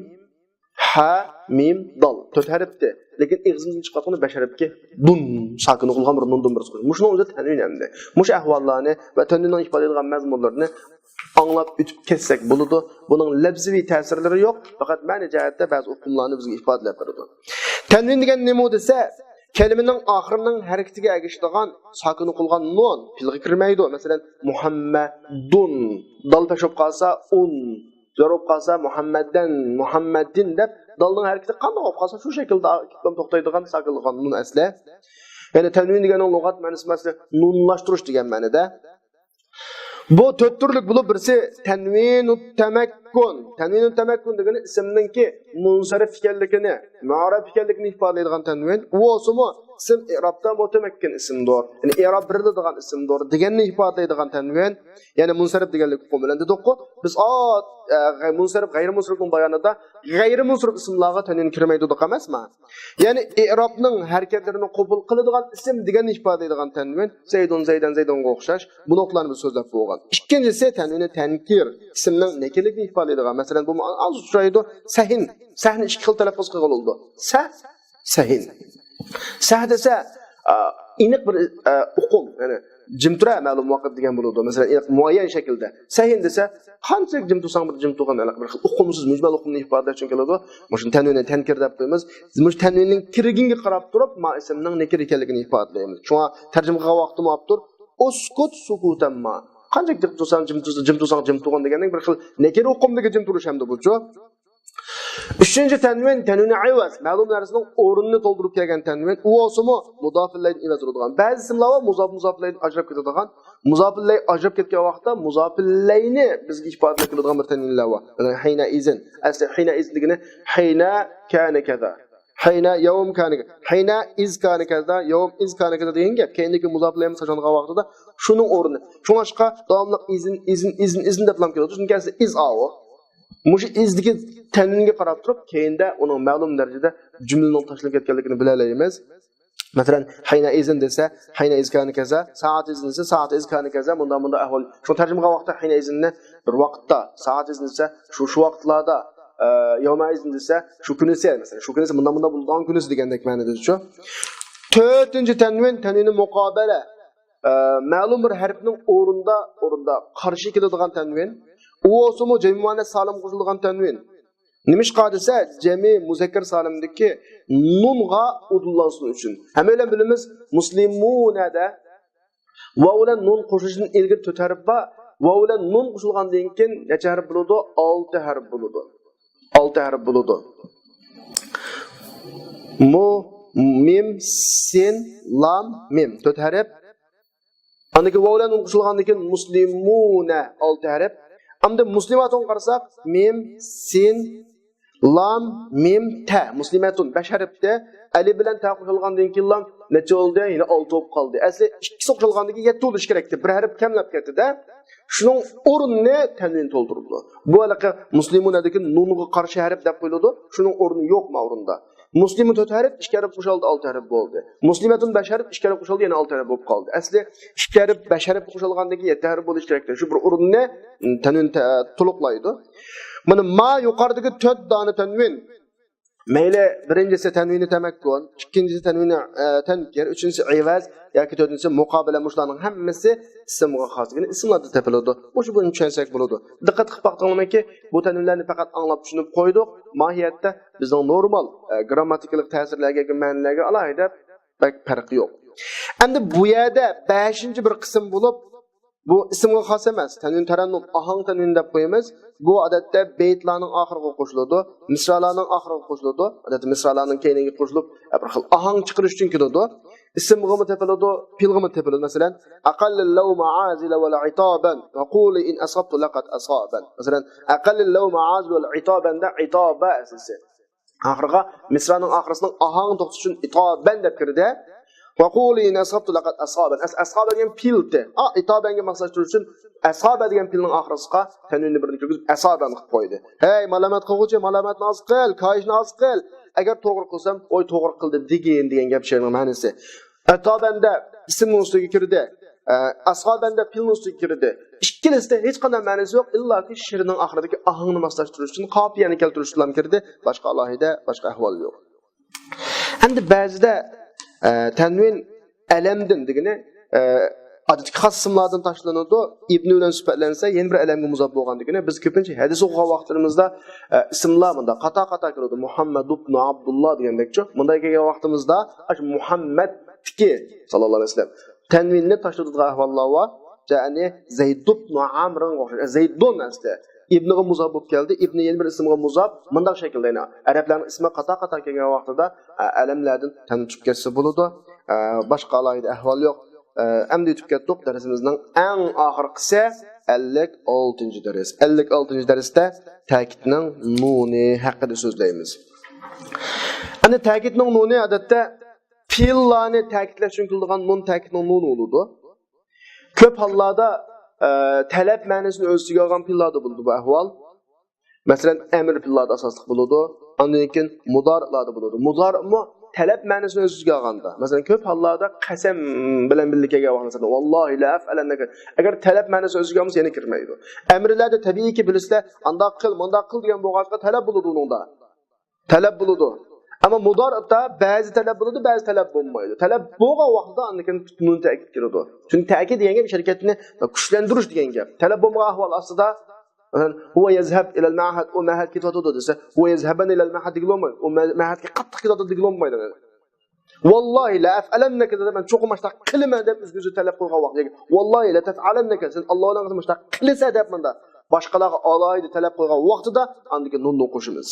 ھە، مىم، دال. تۆت ھەرپتى. لېكىن ئېغىزىمىزدىن چىقىۋاتقىنى بەش ھەرپكە دۇن، ساكىن قىلغان بىر نۇندىن بىرسى. مۇشۇنىڭ ئۆزى تەنۋىن ئەمدى. مۇشۇ ئەھۋاللارنى ۋە تەنۋىننىڭ ئىپادىلەيدىغان مەزمۇنلىرىنى ئاڭلاپ ئۆتۈپ كەتسەك بولىدۇ. بۇنىڭ لەپزىۋى تەسىرلىرى يوق، پەقەت مەنە جەھەتتە بەزى ئۇقۇملارنى بىزگە ئىپادىلەپ بېرىدۇ. تەنۋىن دېگەن نېمە دېسە، كەلىمىنىڭ ئاخىرىنىڭ ھەرىكىتىگە ئەگىشىدىغان ساكىن قىلغان نۇن پېئىلغا كىرمەيدۇ. مەسىلەن، مۇھەممەدۇن، دال پەش بولۇپ قالسا، ئۇن، زور بولۇپ قالسا، مۇھەممەدەن، مۇھەممەدىن دەپ دالنىڭ ھەرىكىتى قانداق بولۇپ قالسا، شۇ شەكىلدە توختايدىغان ساكىن قىلغان نۇن ئەسلى. يەنى تەنۋىن دېگەننىڭ لۇغەت مەنىسى، مەنىسى نۇنلاشتۇرۇش دېگەن مەنىدە. بۇ تۆت تۈرلۈك بولۇپ، بىرسى تەنۋىنۇت تەمەككۇن. تەنۋىنۇت تەمەككۇن دېگىنى ئىسىمنىڭكى مۇنسەرىپ ئىكەنلىكىنى، مۇئەررەب ئىكەنلىكىنى ئىپادىلەيدىغان تەنۋىن. ئۇ بولسىمۇ ئىسىم ئېرابتا مۇتەمەككىن ئىسىمدۇر. يەنى ئېراب بېرىلىدىغان ئىسىمدۇر دېگەننى ئىپادىلەيدىغان تەنۋىن. يەنى مۇنسەرىپ دېگەنلىك ئۇقۇم بىلەن دېدۇققۇ. بىز ئا، ئە، غەي-، مۇنسەرىپ، غەيرىي مۇنسەرىپنىڭ بايانىدا غەيرىي مۇنسەرىپ ئىسىملارغا تەنۋىن كىرمەيدۇ دېدۇق ئەمەسمۇ؟ يەنى ئېرابنىڭ ھەرىكەتلىرىنى قوبۇل قىلىدىغان ئىسىم دېگەننى ئىپادىلەيدىغان تەنۋىن. زەيدۇن، زەيدەن، زەيدۇنغا ئوخشاش. بۇ نۇقتىلارنى بىز سۆزلەپ بولغان. ئىككىنچىسى تەنۋىنى تەنكىر، ئىسىمنىڭ نەكىرىلىكىنى ئىپادىلەيدىغان. مەسىلەن، بۇ ئاز ئۇچرايدۇ. سەھىن. سەھنى ئىككى خىل تەلەپپۇز قىلغىلى بولىدۇ. سە، سەھىن. سەھ دېسە، ئا، ئېنىق بىر، ئا، ئۇقۇم، يەنى جىم تۇرە مەلۇم ۋاقىت دېگەن بولىدۇ. مەسىلەن، ئېنىق مۇئەييەن شەكىلدە. سەھىن دېسە، قانچىلىك جىم تۇرساڭ بىر جىم تۇرغان، ھېلىقى بىر خىل ئۇقۇمسىز مۈجمەل ئۇقۇمنى ئىپادىلەش ئۈچۈن كېلىدۇ. مۇشۇنى تەنۋىنى تەنكىر دەپ قويىمىز. مۇشۇ تەنۋىننىڭ كىرگىنىگە قاراپ تۇرۇپ، ما ئىسىمنىڭ نەكىر ئىكەنلىكىنى ئىپادىلەيمىز. شۇڭا تەرجىمە قىلغان ۋاقىتتا مۇئاپتۇر، ئۇسكۇت سۇكۇتەمما. قانچىلىك جىم تۇرساڭ جىم تۇرساڭ، جىم تۇرساڭ جىم تۇرغان دېگەندەك بىر خىل نەكىر ئۇقۇمدىكى جىم تۇرۇش ھەمدە بۇچۇ. ئۈچىنچى تەنۋىن، تەنۋىنى ئەۋەز، مەلۇم نەرسىنىڭ ئورنىنى تولدۇرۇپ كەلگەن تەنۋىن، ئۇ بولسىمۇ مۇزاپىللەيدىن ئەۋەز بولىدىغان. بەزى ئىسىملار بار، مۇزاپ، مۇزاپىللەيدىن ئاجراپ كېتىدىغان. مۇزاپىللەي ئاجراپ كەتكەن ۋاقىتتا مۇزاپىللەينى بىزگە ئىپادىلەپ كېلىدىغان بىر تەنۋىنلەر بار. مەسىلەن، ھەينە ئىزىن. ئەسلى ھەينە ئىزىن دېگىنى ھەينە كانە كەزا. ھەينە يەۋم كانە كەزا. ھەينە ئىز كانە كەزا، يەۋم ئىز كانە كەزا دېگەن گەپ. كەينىدىكى مۇزاپىللەيمىز ساجانغان ۋاقتىدا شۇنىڭ ئورنى. شۇڭلاشقا داۋاملىق ئىزىن، ئىزىن، ئىزىن، ئىزىن دەپلا كېلىدۇ. چۈنكى ئەسلى ئىز ئاۋۇ. مۇشۇ ئىزدىكى تەنۋىنگە قاراپ تۇرۇپ، كەينىدە ئۇنىڭ مەلۇم دەرىجىدە جۈملىنىڭ تاشلىنىپ كەتكەنلىكىنى بىلەلەيمىز. مەسىلەن، ھەينە ئىزىن دېسە، ھەينە ئىز كانە كەزا، سائەت ئىزىن دېسە، سائەت ئىز كانە كەزا، مۇنداق، مۇنداق ئەھۋال. شۇ تەرجىمە قىلغان ۋاقىتتا ھەينە ئىزىننى بىر ۋاقىتتا، سائەت ئىزىن دېسە، شۇ، شۇ ۋاقىتلاردا، ئە، يەۋمە ئىزىن دېسە، شۇ كۈنىسى، مەسىلەن، شۇ كۈنىسى، مۇنداق، مۇنداق بولىدىغان كۈنىسى دېگەندەك مەنىدىچۇ. تۆتىنچى تەنۋىن، تەنۋىنى مۇقابەلە. ئە، مەلۇم بىر ھەرپنىڭ ئورنىدا، ئورنىدا قارشى كېلىدىغان تەنۋىن. ئۇ بولسىمۇ جەمئىي مۇئەننەس سالىم قوشۇلىدىغان تەنۋىن. نېمىشقا دېسە، جەمئىي مۇزەككەر سالىمدىكى نۇنغا ئۇدۇللانسۇن ئۈچۈن. ھەممەيلەن بىلىمىز، مۇسلىمۇنەدە ۋاۋ بىلەن نۇن قوشۇلۇشتىن ئىلگىرى تۆت ھەرپ بار. ۋاۋ بىلەن نۇن قوشۇلغاندىن كېيىن نەچچە ھەرپ بولىدۇ؟ ئالتە ھەرپ بولىدۇ. ئالتە ھەرپ بولىدۇ. مۇ، مىم، سىن، لام، مىم. تۆت ھەرپ. ئاندىن كېيىن ۋاۋ بىلەن نۇن قوشۇلغاندىن كېيىن مۇسلىمۇنە ئالتە ھەرپ. ئەمدى مۇسلىماتۇنغا قارىساق، مىم، سىن، لام، مىم، تە. مۇسلىمەتۇن بەش ھەرپتە. ئەلىپ بىلەن تە قوشۇلغاندىن كېيىن لام نەچچە بولدى؟ يەنە ئالتە بولۇپ قالدى. ئەسلى ئىككىسى قوشۇلغاندىن كېيىن يەتتە بولۇشى كېرەكتى. بىر ھەرپ كەملەپ كەتتى-دە. شۇنىڭ ئورنىنى تەنۋىن تولدۇرىدۇ. بۇ ھېلىقى مۇسلىمۇنەدىكى نۇنغا قارشى ھەرپ دەپ قويۇلىدۇ. شۇنىڭ ئورنى يوق ما ئورۇندا. مۇسلىمۇن تۆت ھەرپ، ئىككى ھەرپ قوشۇلدى، ئالتە ھەرپ بولدى. مۇسلىمەتۇن بەش ھەرپ، ئىككى ھەرپ قوشۇلدى، يەنە ئالتە ھەرپ بولۇپ قالدى. ئەسلى ئىككى ھەرپ، بەش ھەرپ قوشۇلغاندىن كېيىن يەتتە ھەرپ بولۇشى كېرەكتى. شۇ بىر ئورۇننى، م، تەنۋىن تە-، تولۇقلايدۇ. مانا ما يۇقىرىدىكى تۆت دانە تەنۋىن. مەيلى، بىرىنچىسى تەنۋىنى تەمەككۇن، ئىككىنچىسى تەنۋىنى، ئە، تەنكىر، ئۈچىنچىسى ئىۋەز ياكى تۆتىنچىسى مۇقابىلە، مۇشۇلارنىڭ ھەممىسى ئىسىمغا خاس، يەنى ئىسىملاردا تېپىلىدۇ. مۇشۇ بۇنى چۈشەنسەك بولىدۇ. دىققەت قىلىپ باقتىڭلارمىكى، بۇ تەنۋىنلەرنى پەقەت ئاڭلاپ چۈشىنىپ قويدۇق. ماھىيەتتە بىزنىڭ نورمال، ئە، گرامماتىكىلىق تەسىرلەرگە، مەنىلەرگە ئالاھىدە بەك پەرقى يوق. ئەمدى بۇ يەردە بەشىنچى بىر قىسىم بولۇپ، بۇ ئىسىمغا خاس ئەمەس، تەنۋىن تەرەننۇم، ئاھاڭ تەنۋىن دەپ قويىمىز. بۇ ئادەتتە بەيتلارنىڭ ئاخىرىغا قوشۇلىدۇ، مىسرالارنىڭ ئاخىرىغا قوشۇلىدۇ. ئادەتتە مىسرالارنىڭ كەينىگە قوشۇلۇپ، بىر خىل ئاھاڭ چىقىرىش ئۈچۈن كېلىدۇ. ئىسىمغىمۇ تېپىلىدۇ، پېئىلغىمۇ تېپىلىدۇ. مەسىلەن، أقل اللوم عازلا والعتابا وقولي إن أصبت لقد أصابا. مەسىلەن، أقل اللوم عازلا والعتابا دە ئىتابا ئەسلىسى. ئاخىرىغا، مىسرانىڭ ئاخىرىسىنىڭ ئاھاڭ توختىتىش ئۈچۈن ئىتابەن دەپ كىردى. وقولي إن أصبت لقد أصابا. ئەس-، ئەسابا دېگەن پېئىلتى. ئا، ئىتابەنگە ماسلاشتۇرۇش ئۈچۈن ئەسابا دېگەن پېئىلنىڭ ئاخىرىسىغا تەنۋىننى بىرنى كىرگۈزۈپ ئەسابەن قىلىپ قويدى. ھەي، مالامەت قىلغۇچى، مالامەتنى ئاز قىل، كايىشنى ئاز قىل. ئەگەر توغرا قىلسام، ۋاي، توغرا قىلدى دېگىن دېگەن گەپ شېئىرنىڭ مەنىسى. ئىتابەندە ئىسىمنىڭ ئۈستىگە كىردى. ئە، ئەسابەندە پېئىلنىڭ ئۈستىگە كىردى. ئىككىلىسىدە ھېچقانداق مەنىسى يوق، ئىللاكى شېئىرنىڭ ئاخىرىدىكى ئاھاڭنى ماسلاشتۇرۇش ئۈچۈن قاپىيەنى كەلتۈرۈش بىلەن كىردى، باشقا ئالاھىدە، باشقا ئەھۋال يوق. ئەمدى بەزىدە، ئە، تەنۋىن ئەلەمدىن دېگىنى، ئە، ئادەتتىكى خاس ئىسىملاردىن تاشلىنىدۇ، ئىبنى بىلەن سۈپەتلەنسە، يەنە بىر ئەلەمگە مۇزاپ بولغاندىكىنى، بىز كۆپىنچە ھەدىس ئوقۇغان ۋاقىتلىرىمىزدا، ئە، ئىسىملار مۇنداق قاتا-قاتا كېلىدۇ، مۇھەممەد ئىبنى ئابدۇللا دېگەندەكچۇ، مۇنداق كەلگەن ۋاقتىمىزدا، ئاشۇ مۇھەممەدتىكى، ساللاللاھۇ ئەلەيھى ۋەسەللەم، تەنۋىننى تاشلىتىدىغان ئەھۋاللار بار. جاءنى زەيدۇبنۇ ئامرىنغا ئوخشاش. زەيدۇن ئەسلى. ئىبنىغا مۇزاپ بولۇپ كەلدى. ئىبنى يەنە بىر ئىسىمغا مۇزاپ. مۇنداق شەكىلدە، يەنى ئەرەبلەرنىڭ ئىسمى قاتا-قاتا كەلگەن ۋاقتىدا، ئە، ئەلەملەردىن تەنۋىن چۈشۈپ كەتسە بولىدۇ. ئە، باشقا ئالاھىدە ئەھۋال يوق. ئە، ئەمدى ئۆتۈپ كەتتۇق. دەرسىمىزنىڭ ئەڭ ئاخىرقىسى ئەللىك ئالتىنچى دەرس. ئەللىك ئالتىنچى دەرستە تەكىتنىڭ نۇنى ھەققىدە سۆزلەيمىز. ئەنە تەكىتنىڭ نۇنى ئادەتتە پېئىللارنى تەكىتلەش ئۈچۈن كېلىدىغان نۇن تەكىتنىڭ نۇنى بولىدۇ. كۆپ ھاللاردا، ئە، تەلەپ مەنىسىنى ئۆز ئىچىگە ئالغان پېئىللاردا بولىدۇ بۇ ئەھۋال. مەسىلەن، ئەمىر پېئىللاردا ئاساسلىق بولىدۇ. ئاندىن كېيىن مۇدارىئلاردا بولىدۇ. مۇدارىئمۇ تەلەپ مەنىسىنى ئۆز ئىچىگە ئالغاندا. مەسىلەن، كۆپ ھاللاردا قەسەم بىلەن بىللە كەلگەن ۋاقىتتا، مەسىلەن، ۋاللاھى لە ئەفئەلەننە. ئەگەر تەلەپ مەنىسىنى ئۆز ئىچىگە ئالمىسا، يەنە كىرمەيدۇ. ئەمىرلەردە تەبىئىيكى، بىلىسىلەر، ئانداق قىل، مۇنداق قىل دېگەن بولغاچقا تەلەپ بولىدۇ ئۇنىڭدا. تەلەپ بولىدۇ. ئەمما مۇدارىئدا بەزى تەلەپ بولىدۇ، بەزى تەلەپ بولمايدۇ. تەلەپ بولغان ۋاقتىدا ئاندىن كېيىن نۇن تەكىد كېلىدۇ. چۈنكى تەكىد دېگەن گەپ ئىش ھەرىكەتنى كۈچلەندۈرۈش دېگەن گەپ. تەلەپ بولمىغان ئەھۋال ئاستىدا، مەسىلەن، ھۇۋا يەزھەب ئىلەل مەئھەد، ئۇ مەئھەدكە كېتىۋاتىدۇ دېسە، ھۇۋا يەزھەبەننە ئىلەل مەئھەد دېگىلى بولمايدۇ. ئۇ مە-، مەئھەدكە قاتتىق كېتىۋاتىدۇ دېگىلى بولمايدۇ. ۋاللاھى لە ئەفئەلەننەكە دېدى، مەن چوقۇم مۇشۇنداق قىلىمەن دەپ ئۆزىگە ئۆزى تەلەپ قويغان ۋاقتى. ۋاللاھى لە تەفئەلەننەكە، سەن ئاللاھنىڭ مۇشۇنداق قىلىسەن دەپ مۇنداق باشقىلارغا ئالاھىدە تەلەپ قويغان ۋاقتىدا ئاندىن كېيىن نۇننى قوشىمىز.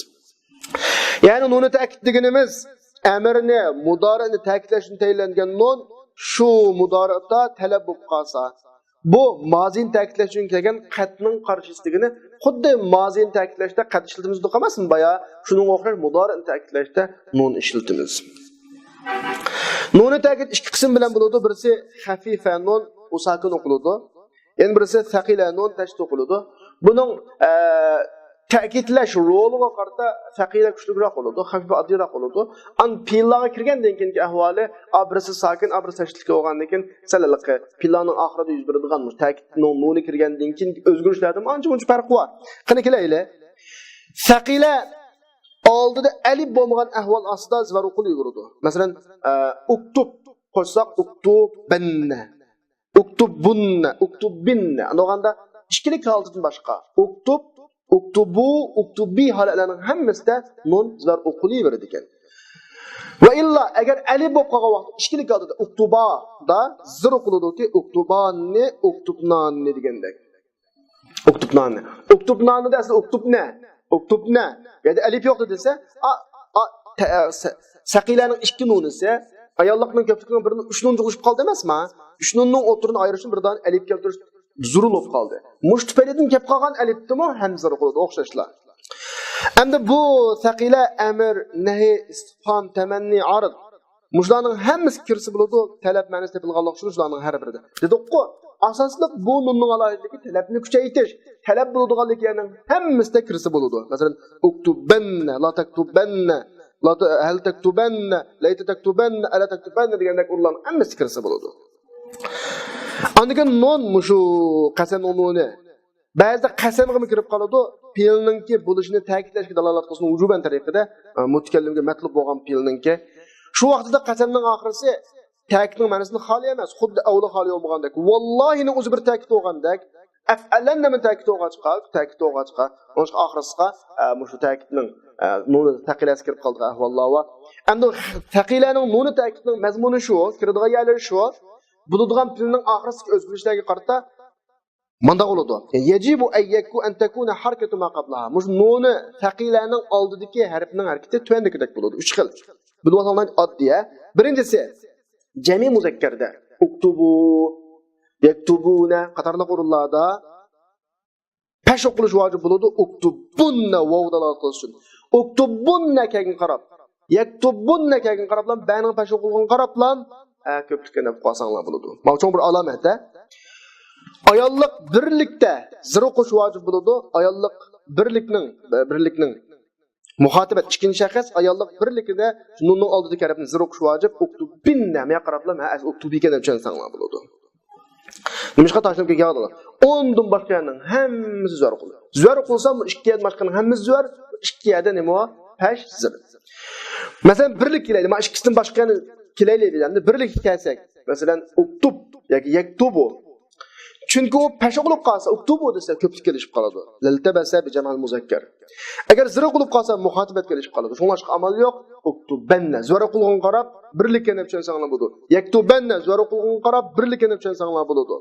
يەنى نۇنى تەكىت دېگىنىمىز ئەمىرنى، مۇدارىئنى تەكىتلەش ئۈچۈن تەيىنلەنگەن نۇن شۇ مۇدارىئدا تەلەپ بولۇپ قالسا، بۇ مازىنى تەكىتلەش ئۈچۈن كەلگەن قەدنىڭ قارشىسى دېگىنى خۇددى مازىنى تەكىتلەشتە قەد ئىشلىتىمىزدۇق ئەمەسمۇ بايا؟ شۇنىڭغا ئوخشاش مۇدارىئنى تەكىتلەشتە نۇن ئىشلىتىمىز. نۇنى تەكىت ئىككى قىسىم بىلەن بولىدۇ. بىرسى خەفىفە نۇن، ئۇ ساكىن ئوقۇلىدۇ. يەنە بىرسى سەقىلە نۇن، تەشدىد ئوقۇلىدۇ. بۇنىڭ، ئە، تەكىتلەش رولىغا قارىتا سەقىلە كۈچلۈكرەك بولىدۇ، خەفىفە ئاددىيراق بولىدۇ. ئان پېئىللارغا كىرگەندىن كېيىنكى ئەھۋالى، ئا، بىرسى ساكىن، ئا، بىرسى تەشدىدلىك بولغاندىن كېيىن سەل ھېلىقى پېئىللارنىڭ ئاخىرىدا يۈز بېرىدىغان مۇشۇ تەكىتنىڭ نۇنى كىرگەندىن كېيىنكى ئۆزگىرىشلەردىن ئانچە-مۇنچە پەرقى بار. قېنى كېلەيلى. سەقىلە ئالدىدا ئەلىپ بولمىغان ئەھۋال ئاستىدا زىۋار ئوقۇلۇۋېرىدۇ. مەسىلەن، ئە، ئۇكتۇب قوشساق ئۇكتۇبەننە. ئۇكتۇبۇننە، ئۇكتۇبىننە. ئاندىغاندا ئىككىلىك ھالىتىدىن باشقا. ئۇكتۇب، ئۇكتۇبۇ، ئۇكتۇبى ھالەتلەرنىڭ ھەممىسىدە نۇن زىۋار ئوقۇلۇۋېرىدىكەن. ۋە ئىللا ئەگەر ئەلىپ بولۇپ قالغان ۋاقىتتا ئىككىلىك ھالىتىدە ئۇكتۇبادا زىر ئوقۇلىدۇكى، ئۇكتۇباننى، ئۇكتۇبناننى دېگەندەك. ئۇكتۇبناننى. ئۇكتۇبناننىدا ئەسلى ئۇكتۇبنە. ئۇكتۇبنە. يەنى ئەلىپ يوقتۇ دېسە، ئا، ئا، تە-، ئە، سە-، سەقىلەنىڭ ئىككى نۇنىسى، ئاياللىقنىڭ كۆپلۈكىنىڭ بىرىنىڭ ئۈچ نۇن جۇغۇشۇپ قالدى ئەمەسما؟ ئۈچ نۇننىڭ ئوتتۇرىنى ئايرىشنى بىر دانە ئەلىپ كەلتۈرۈش زۆرۈر بولۇپ قالدى. مۇشۇ تۈپەيلىدىن كەپ قالغان ئەلىپتىمۇ ھەمزە قىلىدۇ ئوخشاشلا. ئەمدى بۇ سەقىلە ئەمر، نەھى، ئىستىفھام، تەمەننى، ئارز. مۇشۇلارنىڭ ھەممىسى كىرسە بولىدۇ، تەلەپ مەنىسى تېپىلغانلىقى ئۈچۈن شۇلارنىڭ ھەر بىرىدە. دېدۇققۇ، ئاساسلىق بۇ نۇننىڭ ئالاھىدىلىكى تەلەپنى كۈچەيتىش. تەلەپ بولىدىغانلىكى يەرنىڭ ھەممىسىدە كىرسە بولىدۇ. مەسىلەن، ئۇكتۇبەننە، لا تەكتۇبەننە، لا ت-، ھەل تەكتۇبەننە، لەيتە تەكتۇبەننە، ئەلە تەكتۇبەننە دېگەندەك ئورۇنلارنىڭ ھەممىسىدە كىرسە بولىدۇ. ئاندىن كېيىن نۇن، مۇشۇ قەسەمنىڭ نۇنى. بەزىدە قەسەمگىمۇ كىرىپ قالىدۇ. پېئىلنىڭكى بولۇشىنى تەكىتلەشكە دالالەت قىلسۇن ۋۇجۇبەن تەرىقىدە، ئە، مۇتەكەللىمگە مەتلۇب بولغان پېئىلنىڭكى. شۇ ۋاقتىدا قەسەمنىڭ ئاخىرىسى تەكىتنىڭ مەنىسىنى خالىي ئەمەس، خۇددى ئەۋۋىلى خالىي بولمىغاندەك. ۋاللاھىنىڭ ئۆزى بىر تەكىت بولغاندەك. ئەفئەلەننىمۇ تەكىت بولغاچقا، تەكىت بولغاچقا، ئۇنىڭ ئاخىرسىغا، ئە، مۇشۇ تەكىتنىڭ، ئە، نۇنى سەقىلەسى كىرىپ قالىدىغان ئەھۋاللار بار. ئەمدى سەقىلەنىڭ نۇنى تەكىتنىڭ مەزمۇنى شۇ، كىرىدىغان يەرلىرى شۇ. بولىدىغان پېئىلنىڭ ئاخىرسىدىكى ئۆزگىرىشلەرگە قارىتا مانداق بولىدۇ. يەجىبۇ ئەن يەكۇ-، ئەن تەكۇنە ھەرىكەتۇ ما قابلىھا. مۇشۇ نۇنى سەقىلەنىڭ ئالدىدىكى ھەرپنىڭ ھەرىكىتى تۆۋەندىكىدەك بولىدۇ. ئۈچ خىل. بىلىۋالساڭلار ئاددىي، ھە. بىرىنچىسى، جەمئىي مۇزەككەردە ئۇكتۇبۇ، يەكتۇبۇنە قاتارلىق ئورۇنلاردا پەش ئوقۇلۇش ۋاجىپ بولىدۇ. ئۇكتۇبۇننە ۋاۋ دالالەت قىلىش ئۈچۈن. ئۇكتۇبۇننە كەلگەنگە قاراپ، يەكتۇبۇننە كەلگەنگە قاراپلا بەنىڭ پەش ئوقۇلغىنىغا قاراپلا، ئە، كۆپلۈككە دەپ قويساڭلار بولىدۇ. مانا چوڭ بىر ئالامەت، ھە. ئاياللىق بىرلىكتە زىر ئوقۇش ۋاجىپ بولىدۇ. ئاياللىق بىرلىكنىڭ، بىرلىكنىڭ مۇخاتىبەت ئىككىنچى شەخس، ئاياللىق بىرلىكىدە نۇننىڭ ئالدىدىكى ھەرپنى زىر ئوقۇش ۋاجىپ. ئۇكتۇبىننە، مانا قاراپلا، ھە، ئۇكتۇبى ئىكەن دەپ چۈشەنسەڭلار بولىدۇ. نېمىشقا تاشلىنىپ كەتكەن ئادەملەر؟ ئوندىن باشقا يەرنىڭ ھەممىسى زۆر قىلىدۇ. زۆر قىلسا، بۇ ئىككى يەردىن باشقىنىڭ ھەممىسى زۆر، ئىككى يەردە نېمە بار؟ پەش زىر. مەسىلەن، بىرلىك كېلەيلى، مانا ئىككىسىدىن باشقا يەرنى كېلەيلى، ئەمدى بىرلىككە كەلسەك، مەسىلەن، ئۇكتۇب ياكى يەكتۇبۇ. چۈنكى ئۇ پەش ئوقۇلۇپ قالسا، ئۇكتۇبۇ دېسە، كۆپلۈككە ئېلىشىپ قالىدۇ. لەلتەبەسە بىجەمئىل مۇزەككەر. ئەگەر زىر ئوقۇلۇپ قالسا، مۇخاتىبەتكە ئېلىشىپ قالىدۇ. شۇڭلاشقا ئامال يوق. ئۇكتۇبەننە. زۆر ئوقۇلغىنىغا قاراپ، بىرلىككە دەپ چۈشەنسەڭلار بولىدۇ. يەكتۇبەننە. زۆر ئوقۇلغىنىغا قاراپ، بىرلىككە دەپ چۈشەنسەڭلار بولىدۇ.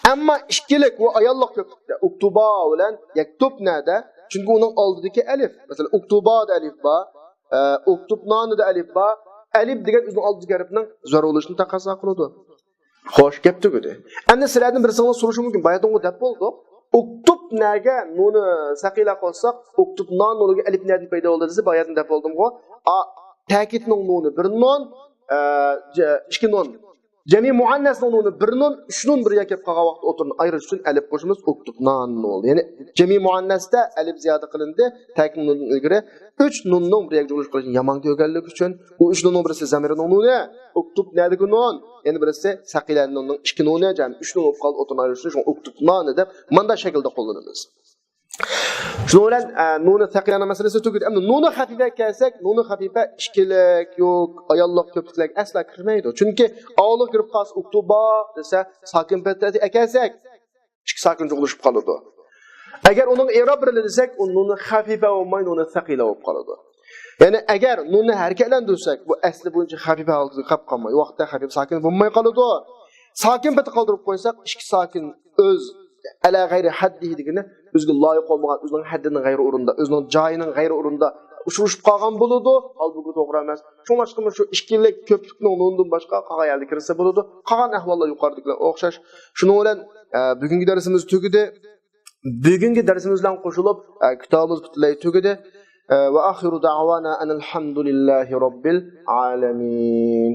ئەمما ئىككىلىك ۋە ئاياللىق كۆپلۈكتە ئۇكتۇبا بىلەن يەكتۇبنەدە، چۈنكى ئۇنىڭ ئالدىدىكى ئەلىف. مەسىلەن، ئۇكتۇبادا ئەلىف بار، ئە، ئۇكتۇبنانىدا ئەلىف بار. ئەلىف دېگەن ئۆزىنىڭ ئالدىدىكى ھەرپنىڭ زۆر بولۇشىنى تەقەززا قىلىدۇ. خوش، گەپ تۈگىدى. ئەمدى سىلەردىن بىرسىڭلار سورىشى مۇمكىن، باياتىنغۇ دەپ بولدۇق. ئۇكتۇبنەگە نۇنى سەقىلە قوشساق، ئۇكتۇبنان نۇنىغا ئەلىپ نەدىن پەيدا بولدى دېسە، باياتىن دەپ بولدۇمغۇ. ئا، تەكىتنىڭ نۇنى بىر نۇن، ئە، جە-، ئىككى نۇن. جەمئىي مۇئەننەسنىڭ نۇنى بىر نۇن، ئۈچ نۇن بىر يەرگە كېلىپ قالغان ۋاقىتتا ئوتتۇرىنى ئايرىش ئۈچۈن ئەلىپ قوشىمىز، ئۇكتۇبنان بولدى. يەنى جەمئىي مۇئەننەستە ئەلىپ زىيادە قىلىندى، تەكىتنىڭ نۇنىدىن ئىلگىرى ئۈچ نۇننىڭ بىر يەرگە جۇملىشىپ قېلىشىنى يامان كۆرگەنلىكى ئۈچۈن، ئۇ ئۈچ نۇننىڭ بىرسى زامىرنىڭ نۇنى، ئۇكتۇبنەدىكى نۇن، يەنە بىرسى سەقىلە نۇننىڭ ئىككى نۇنى، جەمئىي ئۈچ نۇن بولۇپ قالدى، ئوتتۇرىنى ئايرىش ئۈچۈن، شۇڭا ئۇكتۇبنان دەپ مانداق شەكىلدە قوللىنىمىز. شۇنىڭ بىلەن، ئە، نۇنى سەقىلەنىڭ مەسىلىسى تۈگىدى. ئەمدى نۇنى خەپىپەگە كەلسەك، نۇنى خەپىپە ئىككىلىك، يوق، ئاياللىق، كۆپلۈكلەرگە ئەسلا كىرمەيدۇ. چۈنكى ئاۋۇلغا كىرىپ قالسا، ئۇكتۇبا دېسە، ساكىن پېتى ئەكەلسەك، ئىككى ساكىن جۇغلىشىپ قالىدۇ. ئەگەر ئۇنىڭ ئېراب بېرىلە دېسەك، ئۇ نۇنى خەپىپە بولماي، نۇنى سەقىلە بولۇپ قالىدۇ. يەنى ئەگەر نۇننى ھەرىكەتلەندۈرسەك، بۇ ئەسلى بويىچە خەپىپە ھالىتىگە قاپ قالماي، ۋاقىتتا خەپىپە ساكىن بولماي قالىدۇ. ساكىن پېتى قالدۇرۇپ قويساق، ئىككى ساكىن ئۆز ئەلا غەيرى ھەددىھى دېگىنى ئۆزىگە لايىق بولمىغان، ئۆزىنىڭ ھەددىنىڭ غەيرى ئورنىدا، ئۆزىنىڭ جايىنىڭ غەيرى ئورنىدا ئۇچرىشىپ قالغان بولىدۇ. ھالبۇكى توغرا ئەمەس. شۇڭلاشقىمۇ شۇ ئىككىلىك كۆپلۈكنىڭ نۇنىدىن باشقا قالغان يەردە كىرسە بولىدۇ. قالغان ئەھۋاللار يۇقىرىدىكىلەر ئوخشاش. شۇنىڭ بىلەن، ئە، بۈگۈنكى دەرسىمىز تۈگىدى. بۈگۈنكى دەرسىمىز بىلەن قوشۇلۇپ، ئە، كىتابىمىز پۈتۈنلەي تۈگىدى. ئە، ۋە ئاخىرۇ دەئۋانا ئەنىل ھەمدۇلىللاھى رەببىل ئالەمىن.